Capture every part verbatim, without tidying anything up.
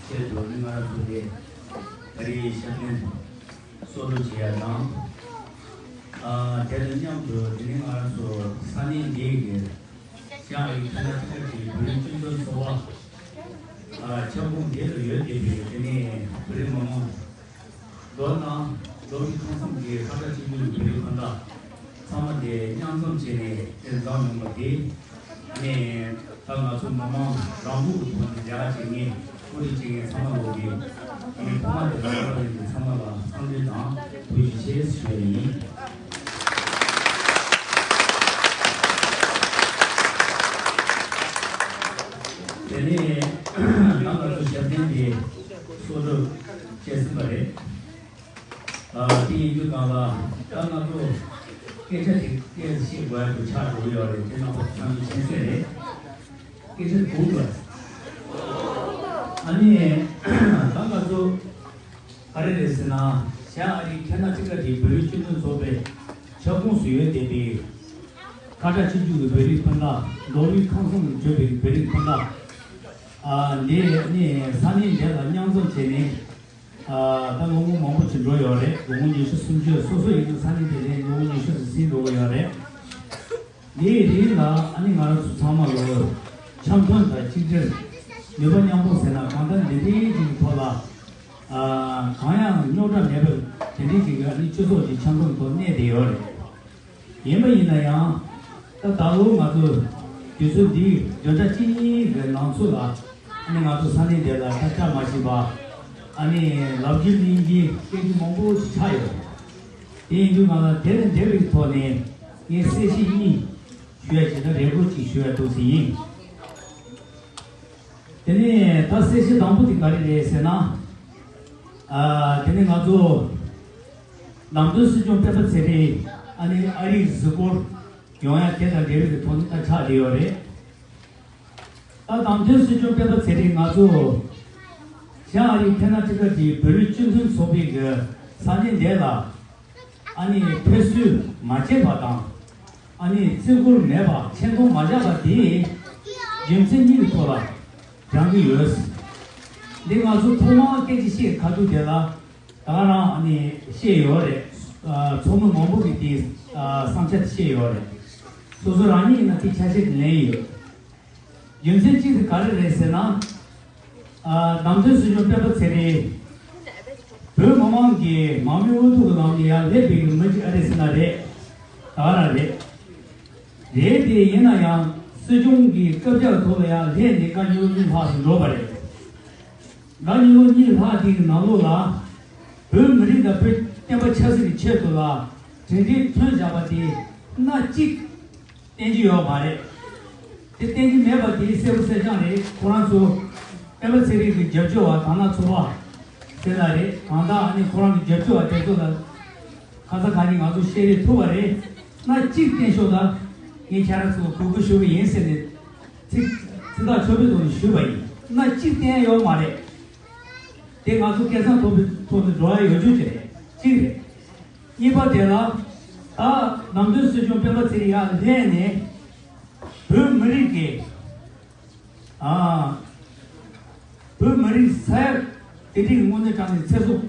ཆེད་དུ་ནི་ང་རང་ཚོ་དེ་ད་རེས་ཞབས་བརྟན་གསོལ་རས་བྱེད་ཡ་དང་། ཨ་དེ་དང་མཉམ་དུ་དེ་ནི་ང་རང་ཚོ་ས་གནས་འདི་གི་ཤང་ཨ་རིའི་ཁེ་ན་ཊི་ཀ་གི་བོད་རིགས་སྤྱི་མཐུན་ཚོགས་པ་ཨ་ཁྱབ་ཁོངས་འདི་ལ་ཡོད་བསྡད་པའི་དེ་ནི་བོད་རིགས་མི་མང་། མདོར་ན་མདོ་དབུས་ཁམས་གསུམ་གྱི་ཁ་བྲལ་གཅིག་གྱུར་བོད་རིགས་སྤུན་ཟླ་ཚང་མ་དེ་མཉམ་འཛོམས་བྱས་ནས་དེར་འཛོམས་ཡོང་བ་དེ། ཨ་ནི་ད་ང་ཚོ་མི་མང་རང་འགུལ་གྱི་ཐོག་ནས་ལས་ཀ་བྱེད་མཁན་ཀུ་རེ་བྱེད་མཁན་ཚང་མ་ལོག་གི་ཨ་ནི་ཐོག་མ་དེ་ལ་ལྟ་བ་ཡིན་པའི་ཚང་མ་ལ་འཚམས་འདྲི་དང་ཐུགས་རྗེ་ཆེ་ཞུ་ཡ་ཡིན། དེ་ནས་ད་ང་ཚོ་ཞབས་བརྟན་དེ་གསོལ་རས་བཅད་ཟིན་པ་རེད། ཨ་དེ་ཡིན་དུས་གང་ལ་ད་ང་ཚོ་སྐད་ཆ་དེ་སྐད་བཤད་དགོས་ཡ་དེ་ཆགས་འགྲོ་གི་ཡོད་རེད། དེ་ནང་པ་ཚང་མས་མཁྱེན་གསལ་རེད། སྐད་ཆ་དེ་གོ་དགོས། ཨ་ནི་ད་ང་ཚོ་ག་རེ་རེད་ཟེར་ན། ཤང་ཨ་རིའི་ཁེ་ན་ཊི་ཀ་གི་བོད་རིགས་སྤྱི་མཐུན་ཚོགས་པའི་ཁྱབ་ཁོངས་སུ་ཡོད་བསྡད་པའི་ཁ་བྲལ་གཅིག་གྱུར་གྱི་བོད་རིགས་སྤུན་ཟླ། མདོ་དབུས་ཁམས་གསུམ་ནས་བྲོས་པའི་བོད་རིགས་སྤུན་ཟླ། ཨ་འདི་ནི་ས་གནས་འདི་ལ་མཉམ་འཛོམས་བྱས་ནས། ཨ་ད་ལོ་ངོ་མང་པོ་ཞིག་འགྲོ་ཡོད་རེད། ལོ་ངོ་ཉི་ཤུ་སུམ་ཅུ་སོ་སོ་ཡིན་དུས་ས་གནས་དེ་ནས་ལོ་ངོ་ཉི་ཤུ་ཙམ་ཟིན་འགྲོ་གི་ཡོད་རེད། འདིའི་རིང་ལ་ཨ་ནི་ང་རང་ཚོ་ཚང་མ་ལོ་འཆམ་མཐུན་དང་གཅིག་སྒྲིལ། ནུས་པ་མཉམ་སྤུངས་ཟེར་ན་གང་ལྟར་འདི་འདྲའི་ཅིག་གི་ཐོག་ལ་ཨ་གང་ཡང་རྙོག་དྲ་མེད་པར་དེ་འདྲའི་ཅིག་གི་ཨ་ནི་སྤྱི་ཚོགས་ཀྱི་འཆམ་མཐུན་ཐོག་གནས་བསྡད་ཡོད་རེད། ཡིན་པ་ཡིན་ན་ཡང་། ད་ད་ལོ་ང་ཚོ་དུས་ཚོད་འདིའི་བདུན་ཕྲག་གཅིག་གཉིས་ཀྱི་ནང་ཚུད་ལ་ཨ་ནི་ང་ཚོ་ས་གནས་འདི་ལ་ད་བཅར་མ་ཤེས་པ་ཨ་ནི་ལབ་རྒྱུ་གླེང་རྒྱུ་སྐད་རྒྱུ་མང་པོ་ཞིག་ཆགས་ཡོད། དེ་ཡིན་དུས་ང་ལ་དེ་དང་འབྲེལ་བའི་ཐོག་ནས་ངས་གསལ་བཤད་གཉིས་ཞུ་ཡ་བྱས་ན་རེ་སྐུལ་ཅིག་ཞུ་ཡ་འདུག་ཟེར་ཡིན། དེ་ནས་ད་གསལ་བཤད་དང་པོ་དེ་ག་རེ་རེད་ཟེར་ན། ཨ་དེ་ནས་ང་ཚོ་ནམ་དུས་སྲིད་སྐྱོང་སྤེན་པ་ཚེ་རིང་ཨ་ནི་ཨ་རིའི་གཟིགས་སྐོར་ཡོང་ཡ་དེ་དང་འབྲེལ་བའི་གི་ཐོག་ནས་ད་ཆགས་བསྡད་ཡོད་རེད། ད་ནམ་དུས་སྲིད་སྐྱོང་སྤེན་པ་ཚེ་རིང་ང་ཚོ་ཤང་ཨ་རིའི་ཁེ་ན་ཊི་ཀ་གི་བོད་རིགས་སྤྱི་མཐུན་ཚོགས་པའི་གི་ས་གནས་འདི་ལ་ཨ་ནི་ཕེབས་བསུ་མ་བྱས་པ་དང་། ཨ་ནི་བརྩི་བཀུར་མེད་པ་ཆེ་མཐོང་མ་བཞག་པ་དེ་རྒྱུ་མཚན་གཉིས་ཀྱི་ཐོག་ལ་རང་གི་ཡོད། འདི་ང་ཚོ་ཐོག་མར་སྐད་ཆ་བཤད་ཁ་ཐུག་དེ་ལ་ད་ག་རང་ཨ་ནི་བཤད་ཡོད་རེད། ཨ་ཚོགས་མི་མང་པོ་གིས་དེ་ཨ་བསམ་འཆར་དེ་བཤད་ཡོད་རེད། སོ་སོ་རང་ཉིད་ཡིན་ན་དེ་ཆ་ཤས་དེ་ལེན་ཡོད། རྒྱུ་མཚན་གཅིག་དེ་ག་རེ་རེད་ཟེར་ན། ཨ་ནམ་དུས་སྲིད་སྐྱོང་སྤེན་པ་ཚེ་རིང་བོད་མི་མང་གིས་མང་མོས་འོས་བསྡུ་གི་ལམ་ནས་ཡར་སླེབས་པའི་གི་མི་གཅིག་ཨ་རེད་ཟེར་ན་རེད། ད་ག་རང་རེད། རེད་དེ་ཡིན་ན་ཡང་སྲིད་སྐྱོང་གི་སྐབས་བཅར་ཐོག་ལ་ཡར་སླེབས་ནས་ང་ཉིན་ལོ་གཉིས་ལྷག་ཙམ་འགྲོ་བ་རེད། ང་ཉིན་ལོ་གཉིས་ལྷག་དེའི་ནང་ལོགས་ལ་བོད་མི་རིགས་དང་བོད་བསྟན་པ་ཆབ་སྲིད་ཀྱི་ཆེད་དུ་ལ་གྲ་སྒྲིག་ཐོན་བཞག་པ་དེ་སྣ་གཅིག་བསྟན་གྱི་ཡོད་མ་རེད། དེ་བསྟན་གྱི་མེད་པ་དེ་གསལ་པོ་གསལ་རྐྱང་རེད། ཁོ་རང་ཚོ་སྤེན་པ་ཚེ་རིང་གི་རྒྱབ་སྐྱོར་བ་དང་ན་ཚོ་བ་ཟེར་ལ་རེད། གང་ལྟར་ཨ་ནི་ཁོ་རང་གི་རྒྱབ་སྐྱོར་བ་དེ་ཚོ་ལ་ཁ་ས་ག་ནས་ང་ཚོ་བཤད་རེས་ཐུབ་པ་རེད། སྣ་གཅིག་བསྟན་ཤོག་ད་ངས་ཁྱེད་རང་ཚོ་གུས་བཀུར་ཞུ་གི་ཡིན་ཟེར་ནས་ཚིག་ཚིག་ཐག་ཆོད་པོའི་ཐོག་ནས་ཞུས་པ་ཡིན། སྣ་གཅིག་བསྟན་ཡོད་མ་རེད། དེ་ང་ཚོ་སྐལ་བཟང་ཐོབ་པའི་ཐོག་ཏུ་འགྲོ་ཡ་ཡོད་རྒྱུ་ཅིག་རེད། གཅིག་རེད། གཉིས་པ་དེ་ལ་ད་ནམ་དུས་སྲིད་སྐྱོང་སྤེན་པ་ཚེ་རིང་ཡར་སླེབས་ནས་བོད་མི་རིགས་ཀྱི་ཨ་བོད་མི་རིགས་ས་ཡ་དེ་འདྲའི་དངོས་གནས་དྲང་གནས་ཚེ་སྲོག་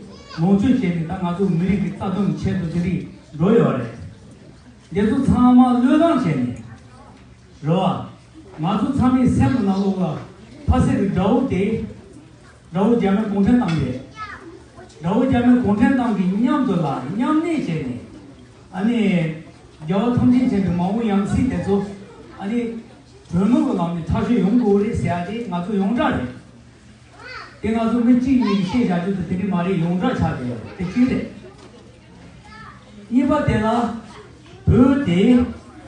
ལོངས་སྤྱོད་བྱས་ནས་ད་ང་ཚོ་མི་རིགས་ཀྱི་རྩ་དོན་ཆེད་དུ་དེ་འདྲའི་འགྲོ་ཡོད་རེད། འདི་ཚོ་ཚང་མ་བློས་བཏང་བྱས་ནས་རེད་བ། ང་ཚོ་ཚང་མའི་སེམས་ཀྱི་ནང་ལོགས་ལ་ཕ་སེ་གི་དགྲ་བོ་དེ། དགྲ་བོ་རྒྱ་མི་གུང་ཁྲན་ཏང་རེད། དགྲ་བོ་རྒྱ་མི་གུང་ཁྲན་ཏང་གི་མཉམ་དུ་ལ་མཉམ་གནས་བྱས་ནས། ཨ་ནི། རྒྱལ་བ་ཐམས་ཅད་མཁྱེན་པའི་མ་འོངས་ཡང་སྲིད་དེ་ཚོ། ཨ་ནི། གྲོས་མོལ་གྱི་ལམ་ནས་ཐག་གཅོད་ཡོང་དགོས་རེད་ཟེར་ཡ་དེ་ང་ཚོ་ཡོངས་གྲགས་རེད། དེ་ང་ཚོ་མི་གཅིག་གཉིས་ཀྱིས་བཤད་བཞག་རྒྱུ་དེ་དེ་འདྲ་མ་རེད། ཡོངས་གྲགས་ཆགས་བསྡད་ཡོད་རེད། དེ་གཅིག་རེད། གཉིས་པ་དེ་ལ། བོད་དེ་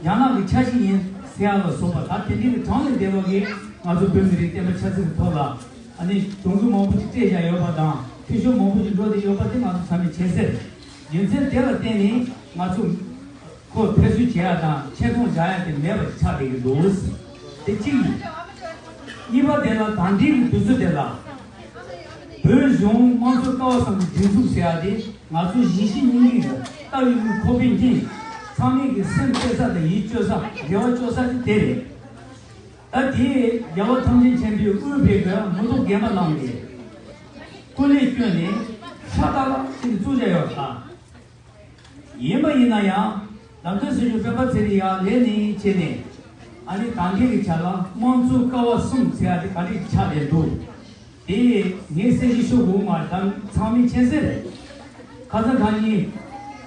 རྒྱ་ནག་གི་ཆ་ཤས་ཡིན་ཟེར་ཡ་ལ་སོགས་པ་ད་དེ་འདྲའི་གི་གྲངས་ལས་འདས་པ་གིས་ང་ཚོ་བོད་མི་རིགས་བསྟན་པ་ཆབ་སྲིད་ཀྱི་ཐོག་ལ་ཨ་ནི་གྱོང་གུད་མང་པོ་ཞིག་སྤྲད་བཞག་ཡོད་པ་དང་། འཐུས་ཤོར་མང་པོ་ཞིག་འགྲོ་བསྡད་ཡོད་པ་དེ་ང་ཚོ་ཚང་མས་མཁྱེན་གསལ་རེད། རྒྱུ་མཚན་དེ་ལ་བརྟེན་ནས་ང་ཚོ་ཁོ་ཕེབས་བསུ་བྱེད་ཡ་དང་ཆེ་མཐོང་བཞག་ཡ་དེ་མེད་པ་ཞིག་ཆགས་བསྡད་ཀྱི་འདུག་དེ་གཅིག་ཡིན། གཉིས་པ་དེ་ལ་ད་ལྟའི་གི་དུས་ཚོད་དེ་ལ། བོད་གཞུང་དམངས་གཙོ་ཀ་བ་གསུམ་གྱི་སྒྲིག་འཛུགས་ཟེར་ཡ་དེ་ང་ཚོ་གཞིས་བྱེས་གཉིས་ཀྱི་ལྟ་བའི་ཁོག་པའི་སྙིང་། ཚང་མས་ཀྱི་སེམས་གཏད་ས་དང་ཡིད་གཅོད་ས་རེ་བ་གཅོད་ས་དེ་དེ་རེད། ད་དེ་རྒྱལ་བ་ཐམས་ཅད་མཁྱེན་པའི་དབུས་པའི་གི་མི་ཐོག་རྒན་པ་རྣམས་ཀྱིས་ སྐུ་ལས་བསྐྱོན་ནས་ཤ་སྟག་ལ་ཅིག་བཙུགས་བྱ་ཡོད་ལ། ཡིན་པ་ཡིན་ན་ཡང་ལམ་སྟོན་སྲིད་ཞུ་སྤེན་པ་ཚེ་རིང་ཡར་ལེན་ནས་བྱས་ནས། ཨ་ནི་ད་ལྟའི་གི་ཆ་ལ་དམངས་གཙོའི་ཀ་བ་གསུམ་ཟེར་ཡ་དེ་ག་འདྲས་ཆགས་བསྡད་འདུག་དེ་ངས་གསལ་བཤད་ཞུ་དགོས་མ་རེད། ད་ཚང་མས་མཁྱེན་གསལ་རེད། ཁ་སང་ཁ་ཉིན་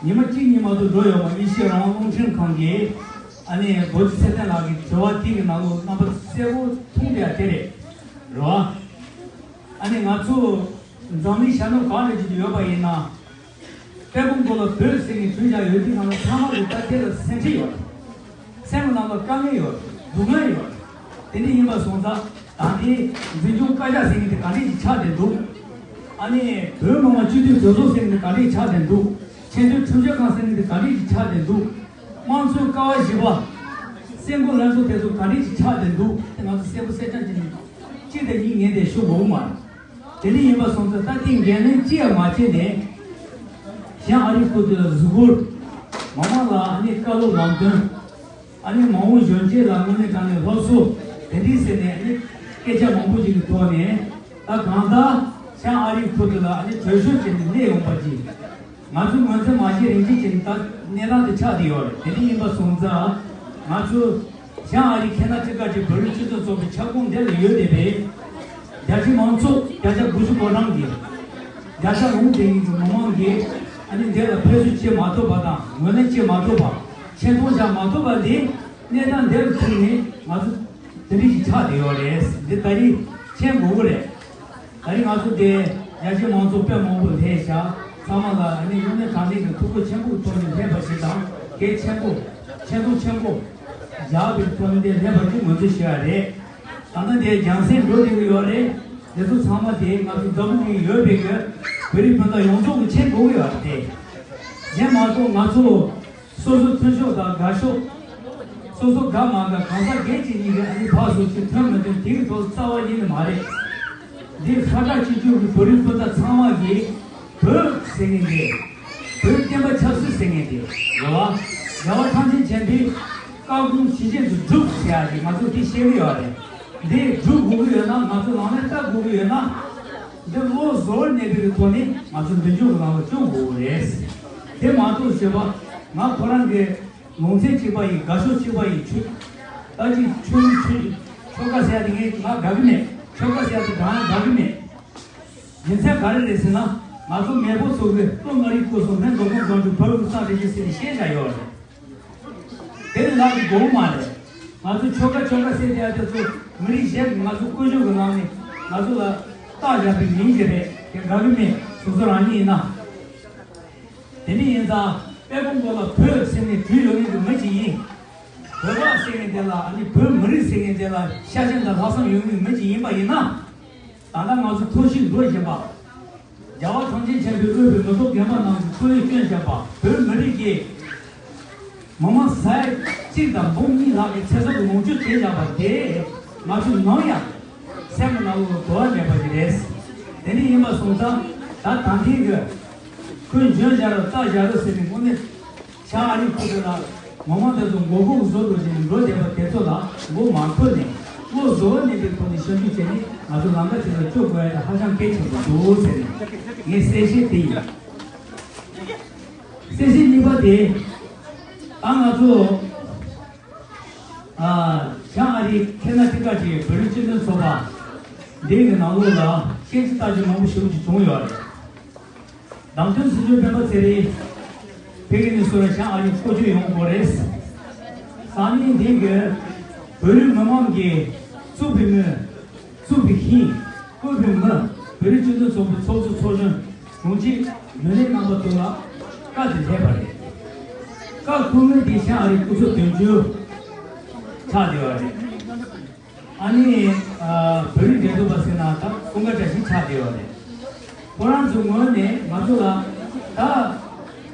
ཉི་མ་གཅིག་གཉིས་མ་གཏོགས་འགྲོ་ཡོད་མ་རེད། ཨེ་ཤེ་ཡ་རང་དབང་རླུང་འཕྲིན་ཁང་གིས་ཨ་ནི་རྡོ་རྗེ་ཚེ་བརྟན་ལགས་ཀྱི་དྲི་བ་དེ་གི་ནང་ལོགས་རྣམ་པ་གསལ་པོ་མཐོང་བསྡད་ཡ་དེ་རེད། རེད་བ། ཨ་ནི་ང་ཚོ་འཛམ་གླིང་ཤར་ནུབ་གང་ལ་ཅིག་ཡོད་པ་ཡིན་ན། དཔལ་སྤུངས་སྐོར་ལ་བོད་ཟེར་མཁན་བྲིས་བཞག་ཡོད་དུས་ནང་ལ་ཚང་མ་གི་ད་དེ་ལ་སེམས་ཁྲལ་ཡོད་རེད། སེམས་ཀྱི་ནང་ལ་དཀའ་ངལ་ཡོད་རེད། སྡུག་བསྔལ་ཡོད་རེད། དེ་འདྲ་ཡིན་པ་སོང་ཙང་ད་ལྟའི་འཛིན་སྐྱོང་བཀའ་ཤག་ཟེར་མཁན་དེ་ག་འདྲས་ཀྱི་ཆགས་བསྡད་འདུག་ཨ་ནི་བོད་མི་མང་སྤྱི་འཐུས་གྲོས་ཚོགས་ཟེར་མཁན་དེ་ག་འདྲས་ཆགས་བསྡད་འདུག་ཆེས་མཐོའི་ཁྲིམས་ཞིབ་ཁང་ཟེར་མཁན་དེ་ག་འདྲས་ཀྱི་ཆགས་བསྡད་འདུག་དམངས་གཙོའི་ཀ་བ་བཞི་པ། སེམས་ཁོང་ལྷན་ཚོགས་དེ་ཚོ་ག་འདྲས་ཀྱི་ཆགས་བསྡད་འདུག་དེ་ང་ཚོ་གསལ་པོ་གསལ་རྐྱང་བྱས་ནས་གཅིག་དང་གཉིས་ངས་དེ་ཞུ་དགོས་མ་རེད། དེ་འདྲ་ཡིན་པ་སོང་ཙང་ད་ལྟའི་འགན་ལེན་ཅི་ཡང་མ་བྱས་ནས། གཞན་ཨ་རིའི་ཁུལ་དེ་ལ་གཟིགས་སྐོར། མི་མང་ལ་ཨ་ནི་བཀའ་སློབ་ལམ་སྟོན། ཨ་ནི་མ་འོངས་གཞོན་སྐྱེས་ལ་དངོས་གནས་དྲང་གནས་སློབ་གསོ་དེ་འདྲའི་ཟེར་ནས་ཨ་ནི་སྐད་ཆ་མང་པོ་ཞིག་གི་ཐོག་ནས། ད་གང་ལྟར་གཞན་ཨ་རིའི་ཁུལ་དེ་ལ་ཨ་ནི་གྲོས་ཆོད་བྱས་ནས་སླེབས་ཡོང་པ་ཅིག་ང་ཚོ་ངོས་འཛིན་མ་བྱས་རིང་ཅིག་བྱས་ནས་ད་གནས་སྟངས་དེ་ཆགས་བསྡད་ཡོད་རེད། དེ་འདྲ་ཡིན་པ་སོང་ཙང་ང་ཚོ་གཞན་ཨ་རིའི་ཁེ་ན་ཊི་ཀ་གི་བོད་རིགས་སྤྱི་མཐུན་ཚོགས་པའི་ཁྱབ་ཁོངས་འདི་ལ་ཡོད་བསྡད་པའི་རྒྱ་ཆེ་མང་ཚོགས་བརྒྱ་ཆ་དགུ་བཅུ་གོ་གྲངས་ཀྱི་བརྒྱ་ཆ་ལོངས་སྤྱོད་མཁན་གྱི་མི་མང་གིས་ཨ་ནི་འདི་ལ་ཕེབས་བསུ་བྱེད་མ་ཐུབ་པ་དང་ངོས་ལེན་བྱེད་མ་ཐུབ་པ། ཆེ་མཐོང་བཞག་མ་ཐུབ་པ་འདི་གནས་སྟངས་འདི་ལ་ཐུག་ནས་ང་ཚོ་དེ་འདྲ་ཞིག་ཆགས་བསྡད་ཡོད་རེད། འདི་ད་རེས་མཁྱེན་དགོས་ཀྱི་རེད། ད་རེས་ང་ཚོ་དེ་རྒྱ་ཆེ་མང་ཚོགས་དཔེ་མང་པོ་སླེབས་ཤག་ཚང་མ་ལ་ཨ་ནི་དངོས་གནས་དྲང་གནས་ཀྱི་ཐུགས་ཁུར་ཆེན་པོའི་ཐོག་ནས་སླེབས་པ་ཞིག་དང་། གལ་ཆེན་པོ། ཆེ་མཐོང་ཆེན་པོ་བཞག་པའི་ཐོག་ནས་དེ་སླེབས་པ་ཞིག་ངོས་འཛིན་ཞུ་ཡ་རེད། ད་ལྟ་དེ་རྒྱང་སྲིང་འགྲོ་བསྡད་ཀྱི་ཡོད་རེད། དེ་ཚོ་ཚང་མ་དེ་ང་ཚོ་འཛམ་བུ་གླིང་ཡོད་པའི་གི་བོད་རིགས་སྤུན་ཟླ་ཡོངས་རྫོགས་ཀྱིས་མཁྱེན་དགོས་ཀྱི་ཡོད་རེད་དེ། དེ་མ་གཏོགས་ང་ཚོ་སོ་སོ་མཐུན་ཕྱོགས་དང་དགའ་ཕྱོགས། སོ་སོ་དགའ་མ་དགའ་གང་ཟག་སྒེར་གཅིག་གཉིས་ཀྱི་ཨ་ནི་ཕར་ཚུར་གཅིག་མཐུན་མི་མཐུན་དེ་གི་ཐོག་རྩ་བ་ཉིད་ནས་མ་རེད། འདི་ཤ་ཁྲག་གཅིག་གྱུར་གྱི་བོད་རིགས་སྤུན་ཟླ་ཚང་མ་གིས་བོད་ཟེར་མཁན་དེ། བོད་བསྟན་པ་ཆབ་སྲིད་ཟེར་མཁན་དེ། རེད་བ། རྒྱལ་བ་ཐམས་ཅད་མཁྱེན་པའི་བཀའ་དགོངས་ཇི་བཞིན་དུ་སྒྲུབ་ཟེར་ཡ་དེ་ང་ཚོ་དེ་ཤེས་ཀྱི་ཡོད་རེད། འདི་སྒྲུབ་དགོས་ཀྱི་ཡོད་ན། ང་ཚོ་ལག་ལེན་བསྟར་དགོས་ཀྱི་ཡོད་ན། འདི་བློ་གཟུ་བོར་གནས་པའི་ཐོག་ནས་ང་ཚོ་མདུན་ལྗོངས་ཀྱི་ནང་ལ་སྐྱོད་དགོས་རེད། དེ་མ་གཏོགས་ཞེས་པ། ང་ཁོ་རང་གི་ལུང་ཚན་གཅིག་པ་ཡིན། དགའ་ཕྱོགས་གཅིག་པ་ཡིན། ཆོས་ད་ཅིག་ཆོས་ཆོས་ཆོལ་ཁ་ཟེར་ཡ་དེ་ངས་ང་དགའ་གི་མེད། ཆོལ་ཁ་ཟེར་ཡ་དེ་དྲང་ཡ་དགའ་གི་མེད། རྒྱུ་མཚན་ག་རེ་རེད་ཟེར་ན། ང་ཚོ་མེས་པོ་ཚོ་གིས་ཀླུ་མངའ་རིས་སྐུ་གསུམ་སྨན་མདོ་ཁམས་སྒང་དྲུག་བོད་ཀྱི་སངས་རྒྱས་ཀྱི་སྲས་ནས་བཤད་བཞག་ཡོད་རེད། དེ་ནི་ལག་གི་དགོངས་མ་རེད། ང་ཚོ་ཆོལ་ཁ་ཆོལ་ཁ་ཟེར་བསྡད་ཡ་དེ་ཚོ་མི་རིགས་གཞན་གྱིས་ང་ཚོ་བཀོལ་སྤྱོད་ཀྱི་ནང་ནས་ང་ཚོ་ལ་བཏགས་བཞག་པའི་མིང་ཞིག་རེད། དེ་དགའ་གི་མེད། སོ་སོ་རང་ཉིད་ཡིན་ན། དེ་འདྲ་ཡིན་ཙང་དཔལ་སྤུངས་སྐོར་ལ་བོད་ཟེར་ནས་བྲིས་ཡོད་མཁན་གྱི་མི་ཞིག་ཡིན། བོད་པ་ཟེར་མཁན་དེ་ལ་ཨ་ནི་བོད་མི་རིགས་ཟེར་མཁན་དེ་ལ་ཤ་ཞེན་དང་ལྷག་བསམ་ཡོད་མཁན་གྱི་མི་ཞིག་ཡིན་པ་ཡིན་ན། ད་ལྟ་ང་ཚོ་ཐོར་ཞིག་འགྲོ་བཞིན་པ། རྒྱལ་བ་ཐམས་ཅད་མཁྱེན་པས་དབུས་པའི་མི་ཐོག་རྒན་པ་རྣམས་ཀྱིས་སྐུ་ལས་བསྐྱོན་བཞག་པ་བོད་མི་རིགས་ཀྱི་མི་མང་ས་ཡ་གཅིག་དང་འབུམ་གཉིས་ལྷག་གི་ཚེ་སྲོག་གི་ལོངས་སྤྱོད་བྱས་བཞག་པ་དེ་ང་ཚོ་ནམ་ཡང་སེམས་ཀྱི་ནང་ལོགས་ལ་དོར་བ་མེད་པ་ཞིག་རེད། དེ་འདྲ་ཡིན་པ་སོང་ཙང་ད་ད་ཐེངས་ཀྱི་ཁོས་འཇོན་བཞག་རོགས་རྩ་བཞག་རོགས་ཟེར་ནས་དངོས་གནས། ཤར་ཨ་རིའི་ཁུལ་དེ་ལ་མི་མང་དེ་ཚོ་མགོ་སྐོར་བཟོ་འགྲོ་བཞིན་འགྲོ་བསྡད་པ་དེ་ཚོ་ལ་མགོ་མ་འཁོར་ནས་བློ་གཟུ་བོར་གནས་པའི་ཐོག་ནས་ཞབས་ཞུ་བྱས་ནས་ང་ཚོ་ལམ་ཁ་དེ་ལ་སྐྱོད་དགོས་ཡ་དེ་ཧ་ཅང་གལ་ཆེན་པོ་འདུག་ཟེར་ནས་ངའི་གསལ་བཤད་དེ་ཡིན། གསལ་བཤད་གཉིས་པ་དེ། ད་ང་ཚོ་ཨ་ཤར་ཨ་རིའི་ཁེ་ན་ཊི་ཀ་གི་བོད་རིགས་སྤྱི་མཐུན་ཚོགས་པ་འདི་གི་ནང་ལོགས་ལ་སྐད་ཆ་ལྟ་རྒྱུ་མང་པོ་ཞེ་པོ་ཅིག་བྱུང་ཡོད་རེད། བདམས་ཐོན་སྲིད་སྐྱོང་སྤེན་པ་ཚེ་རིང་ཕ་གི་ནས་བཟུང་ནས་ཤར་ཨ་རིར་བསྐོ་བཅུག་ཡོང་དགོས་རེད། ས་གནས་འདི་གི་བོད་རིགས་མི་མང་གིས་བཙུགས་པའི་མི། བཙུགས་པའི་ཧིང་། བཀོད་པའི་མི། བོད་རིགས་སྤྱི་མཐུན་ཚོགས་པའི་ཚོགས་གཙོ་ཚོགས་གཞོན་དྲུང་ཆེ་རྒྱུན་ལས་རྣམ་པ་ཚོ་ལ་བཀའ་དེ་སླེབས་པ་རེད། བཀའ་ཁུར་མཁན་དེ་ཤར་ཨ་རིའི་སྐུ་ཚབ་དོན་གཅོད་ཆགས་བསྡད་པ་རེད། ཨ་ནི་ཨ་བོད་རིགས་འབྲེལ་གཏུག་པ་ཟེར་ན་ད་ཀུན་དགའ་བཀྲ་ཤིས་ཆགས་བསྡད་ཡོད་རེད། ཁོ་རང་ཚོའི་ངོས་ནས་ང་ཚོ་ལ་ད་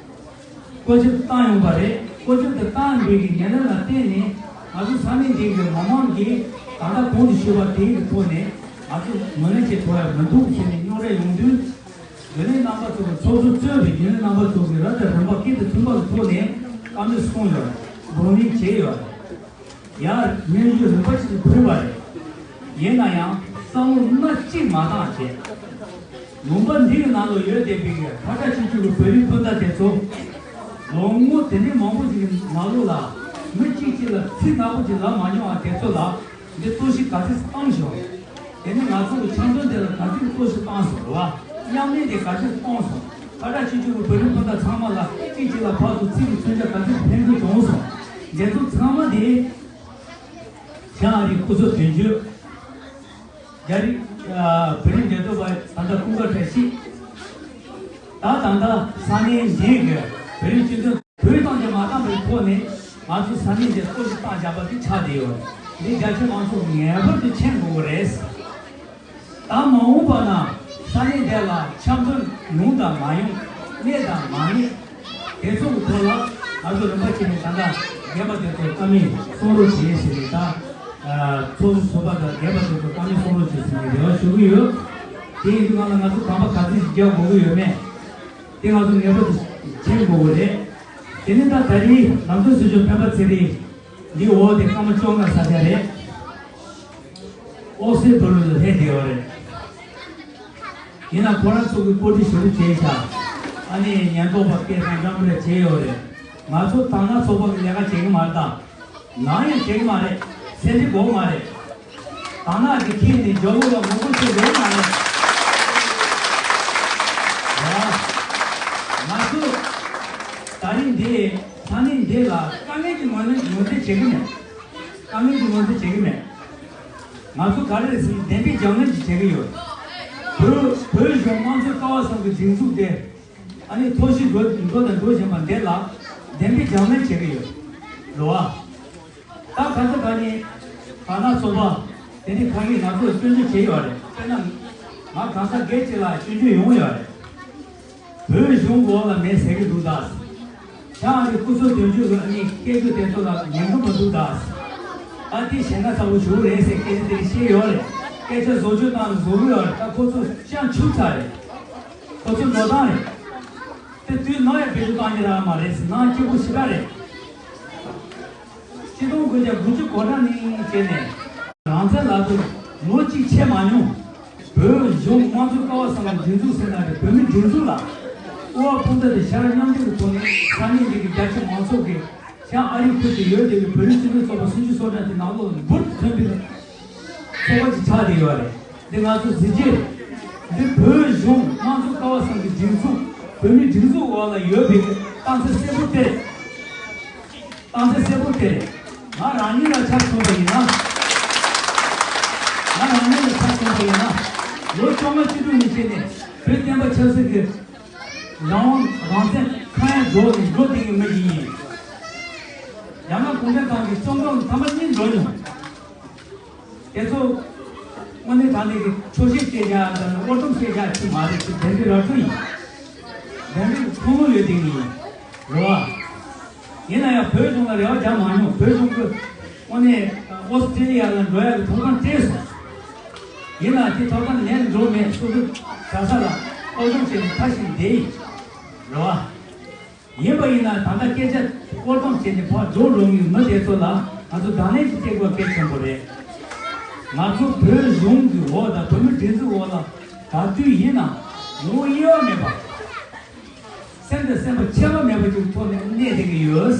བཀོད་ཁྱབ་བཏང་ཡོང་པ་རེད། བཀོད་ཁྱབ་དེ་བཏང་པའི་གི་ཉེ་ལམ་ལ་བརྟེན་ནས་ང་ཚོ་ས་གནས་འདི་གི་མི་མང་གིས་ད་ལྟ་གོང་དུ་ཞུས་པ་དེའི་གི་ཐོག་ནས་ང་ཚོ་ངོས་ལེན་བྱེད་ཐུབ་ཡ་མི་འདུག་ཟེར་ནས་རྙོག་དྲ་ཡོང་དུས། རྒྱུན་ལས་རྣམ་པ་ཚོ་གི་ཚོགས་གཙོ་གཙོས་པའི་རྒྱུན་ལས་རྣམ་པ་ཚོ་གིས་རབ་དང་རིམ་པ་སྐད་དང་མཐུན་པ་གི་ཐོག་ནས་བཀའ་མོལ་གསུངས་ཡོད་རེད། དགོངས་ལེན་བྱས་ཡོད་རེད། ཡང་སྙན་ཞུ་རིམ་པ་ཞིག་ཕུལ་བ་རེད། ཡིན་ན་ཡང་བསམ་བློ་སྣ་གཅིག་མ་བཏང་བྱས། ལུང་པ་འདི་གི་ནང་ལ་ཡོད་བསྡད་པའི་གི་ཁ་ཁྲ་ཆུང་ཆུང་གི་བོད་རིགས་སྤུན་ཟླ་དེ་ཚོ། ལོ་ངོ་དེ་འདྲའི་མང་པོ་ཞིག་གི་ནང་ལོགས་ལ་མི་གཅིག་གཅིག་ལ་ཚིག་ནག་པོ་ཅིག་ལབ་མ་མྱོང་བ་དེ་ཚོ་ལ་འདི་གཏོར་བཤིག་ག་ཚོད་བཏང་བྱུང་། དེ་ནི་ང་ཚོ་གི་འཆམ་མཐུན་དེ་ལ་ག་ཚོད་གཏོར་བཤིག་བཏང་སོང་རེད་བ། མཉམ་ལས་དེ་ག་ཚོད་བཏང་སོང་། ཁ་ཁྲ་ཆུང་ཆུང་གི་བོད་རིགས་སྤུན་ཟླ་ཚང་མ་ལ་གཅིག་གཅིག་ལ་ཕར་ཚུར་ཚིག་གི་མཚོན་ཆ་ག་ཚོད་འཕེན་དགོས་བྱུང་སོང་། དེ་ཚོ་ཚང་མ་དེ་བྱང་ཨ་རིའི་སྐུ་ཚབ་དོན་གཅོད། རྒྱ་རིགས། ཨ། བོད་རིགས་འབྲེལ་གཏུག་པ་ད་ལྟ་ཀུན་དགའ་བཀྲ་ཤིས། ད་ད་ལྟ་ས་གནས་འདིའི་གི་བོད་རིགས་སྤྱི་མཐུན་བོད་བཏང་རྒྱ་མ་བཏང་པའི་ཐོག་ནས་ང་ཚོ་ས་གནས་འདིར་གཏོར་བཤིག་བཏང་བཞག་པ་དེ་ཆགས་བསྡད་ཡོད། འདི་རྒྱ་ཆེ་མང་ཚོགས་ངེས་པར་དུ་མཁྱེན་དགོས་ཀྱི་རེད། ད་མ་འོངས་པ་ན་ས་གནས་དེ་ལ་འཆམ་མཐུན་ཡོང་དང་མ་ཡོང་། གནས་དང་མ་གནས། དེ་ཚོ་གི་ཐོག་ལ་ང་ཚོ་རིམ་པ་བྱས་ནས་ད་ལྟ་རྒན་པ་དེ་ཚོ་བཀའ་མོལ་གསུང་རོགས་བྱེད་ཟེར་ནས། ད་ཚོགས་ཟུར་ཚོགས་པ་དང་རྒན་པ་དེ་ཚོ་བཀའ་མོལ་གསུང་རོགས་བྱེད་ཟེར་ནས་རེ་བ་ཞུ་གི་ཡོད། དེ་ཡིན་དུས་སྒང་ལ་ང་ཚོ་གོམ་པ་ག་ཚོད་ཅིག་རྒྱག་དགོས་ཀྱི་ཡོད་མེད། དེ་ང་ཚོ་ངེས་པར་དུ་མཁྱེན་དགོས་ཀྱི་རེད། དེ་ནས་ད་ད་རེས་ནང་དོན་ཟུར་ཞུགས་སྤེན་པ་ཚེ་རིང་འདི་འོག་དེ་སྐར་མ་བཅོ་ལྔ་ས་ཆ་རེད། ཨོ་སི་ཊྲེ་ལི་ཡ་ལ་སླེབས་བསྡད་ཡོད་རེད། ཡིན་ན་ཁོ་རང་ཚོ་གི་བཀོད་སྒྲིག་ཞུ་རྒྱུ་བྱས་ཤག་ཨ་ནི་ཉེན་རྟོག་པ་སྐད་དང་འདྲ་མི་འདྲ་བྱས་ཡོད་རེད། ང་ཚོ་དར་ནག་ཚོགས་པ་གི་ལས་ཀ་བྱེད་ཀྱི་མ་རེད་ད། ནམ་ཡང་བྱེད་ཀྱི་མ་རེད། སེམས་ཁྲལ་དགོས་མ་རེད། དར་ནག་གི་ཁྱེར་ནས་རྒྱ་ལོ་ལ་ངོ་རྒོལ་བྱེད་དགོས་མ་རེད། ཡ། ང་ཚོ་ད་རིང་འདི་ས་གནས་འདི་ལ་དཀའ་ངལ་གྱི་ངོས་ནས་ངོས་འཛིན་བྱེད་ཀྱི་མེད། དཀའ་ངལ་གྱི་ངོས་འཛིན་བྱེད་ཀྱི་མེད། ང་ཚོ་ག་རེ་རེད་ཟེར་ན་བདེན་པའི་རྒྱབ་ལངས་ཅིག་བྱེད་ཀྱི་ཡོད། བོད་བོད་གཞུང་དམངས་གཙོའི་ཀ་བ་གསུམ་གྱི་སྒྲིག་འཛུགས་དེ་ཨ་ནི་འཐོར་ཞིག་འགྲོ་འགྲོ་དང་འགྲོ་བཞིན་པ་འདི་ལ་བདེན་པའི་རྒྱབ་ལངས་བྱེད་ཀྱི་ཡོད། རེད་བ། ད་ག་ཚོད་ག་ནས་ག་ན་ཚོགས་པ་དེ་འདྲའི་ཁ་ངེས་ང་ཚོར་སྐྱོན་བརྗོད་བྱས་ཡོད་རེད། དཔེར་ན་ང་གང་ཟག་སྒེར་གཅིག་ལ་སྐྱོན་བརྗོད་ཡོང་ཡོད་རེད། བོད་གཞུང་འོག་ལ་མེད་ཟེར་གྱི་འདུག་ད། བྱང་ཨ་རིའི་སྐུ་ཚབ་དོན་གཅོད་ཀྱི་ཨ་ནི་སྐད་ཆ་དེ་ཚོ་ལ་ཉན་གི་མི་འདུག་ད། ཨ་དེ་ཞེ་དྲག་ཚ་པོ་ཞིག་རེད་ཟེར་སྐད་ཆ་དེ་བཤད་ཡོད་རེད། སྐད་ཆ་བཟོ་བཅོས་བཏང་ནས་བཟོ་གི་ཡོད་རེད། ད་ཁོ་ཚོ་ཤ་འཁྱུག་ཚར་རེད། ཁོ་ཚོ་འགྲོ་སྟངས་རེད། དེ་དུས་ནམ་ཡང་བེད་སྤྱོད་བཏང་རྒྱུ་རང་མ་རེད་ཟེར། ནང་སྐྱིད་པོ་ཞེ་དྲག་རེད། ཆིག་སྟོང་དགུ་བརྒྱ་དགུ་བཅུ་གོ་གྲངས་ནས་བྱས་ནས་རང་བཙན་ལག་ཏུ་ལོ་གཅིག་ཆད་མ་མྱོང་། བོད་གཞུང་དམངས་གཙོའི་ཀ་བ་གསུམ་གྱི་སྒྲིག་འཛུགས་ཟེར་ན་རེད། བོད་མིའི་སྒྲིག་འཛུགས་ལ་དབུ་བ་སྤུན་ཟླ་དང་ཞལ་རག་མཉམ་འདེགས་ཀྱི་ཐོག་ནས་ས་གནས་འདི་གི་རྒྱ་ཆེ་མང་ཚོགས་ཀྱིས་བྱང་ཨ་རིའི་ཁུལ་དུ་ཡོད་བསྡད་པའི་བོད་རིགས་སྤྱི་མཐུན་ཚོགས་པ་སུམ་ཅུ་སོ་གྲངས་ཀྱི་ནང་ལོགས་ལ་འབུར་དུ་ཐོན་པའི་ཚོགས་པ་ཅིག་ཆགས་བསྡད་ཡོད་རེད། འདི་ང་ཚོ་གཟི་བརྗིད་རེད། འདི་བོད་གཞུང་དམངས་གཙོ་ཀ་བ་གསུམ་གྱི་སྒྲིག་འཛུགས། བོད་མིའི་སྒྲིག་འཛུགས་འོག་ལ་ཡོད་པའི་རྟགས་མཚན་གསལ་པོ་དེ་རེད། རྟགས་མཚན་གསལ་པོ་དེ་རེད། ང་རང་ཉིད་ལ་ཆ་མཚོན་པ་ཡིན་ན། ང་རང་ཉིད་ལ་ཆ་མཚོན་པ་ཡིན་ན། ལོ་བཅོ་ལྔ་བཅུ་དྲུག་ནས་བྱས་ནས་བོད་བསྟན་པ་ཆབ་སྲིད་ཀྱི་རང་དབང་རང་བཙན་ཁ་ཡར་འགྲོ་ནས་འགྲོ་བསྡད་མཁན་མི་ཞིག་ཡིན། རྒྱ་ནག་གུང་ཁྲན་ཏང་གི་བཙོན་ཁང་ཐེངས་མ་གཉིས་འགྲོ་མྱོང་། དེ་ཚོ་དངོས་གནས་དྲང་གནས་ཀྱི་ཆོག་ཤེས་བྱེད་བྱ་དང་དབུ་འཁྲུག་བྱེད་བྱ་ཅིག་མ་རེད། ཅིག་བདེན་པའི་ར་སྤྲོད་ཡིན། བདེན་པའི་ཁུངས་ལུང་ཡོད་དེ་ཡིན། རེད་བ། ཡིན་ན་ཡང་བོད་གཞུང་ལ་རེ་བ་རྒྱག་མ་མྱོང་། བོད་གཞུང་གིས་དངོས་གནས་ཨོ་སི་ཀྲི་ལི་ཡ་ལ་འགྲོ་ཡག་གི་ཐོབ་ཐང་སྤྲད་སོང་། ཡིན་ན་དེ་ཐོབ་ཐང་ལེན་འགྲོ་མེད། སོ་སོ་གྲྭ་ས་ལ་སློབ་སྦྱོང་བྱས་ནས་ཐར་ཞིག་བསྡད་ཡིན། རེད་བ། ཡིན་པ་ཡིན་ན་ད་ལྟ་སྐད་ཆ་སྐོར་གཏོང་བྱས་ནས་ཕར་འགྲོ་འགྲོ་མཁན་མི་དེ་ཚོ་ལ་ང་ཚོ་དང་ལེན་ཞིག་བྱེད་དགོས་གལ་ཆེན་པོ་རེད། ང་ཚོ་བོད་གཞུང་གི་འོག་དང་བོད་མིའི་སྒྲིག་འཛུགས་འོག་ལ་ག་དུས་ཡིན་ན་ངོ་བོ་དབྱེ་བ་མེད་པ། སེམས་དང་སེམས་པ་ཁྱད་པར་མེད་པ་ཅིག་ཐོག་ནས་གནས་བསྡད་ཀྱི་ཡོད།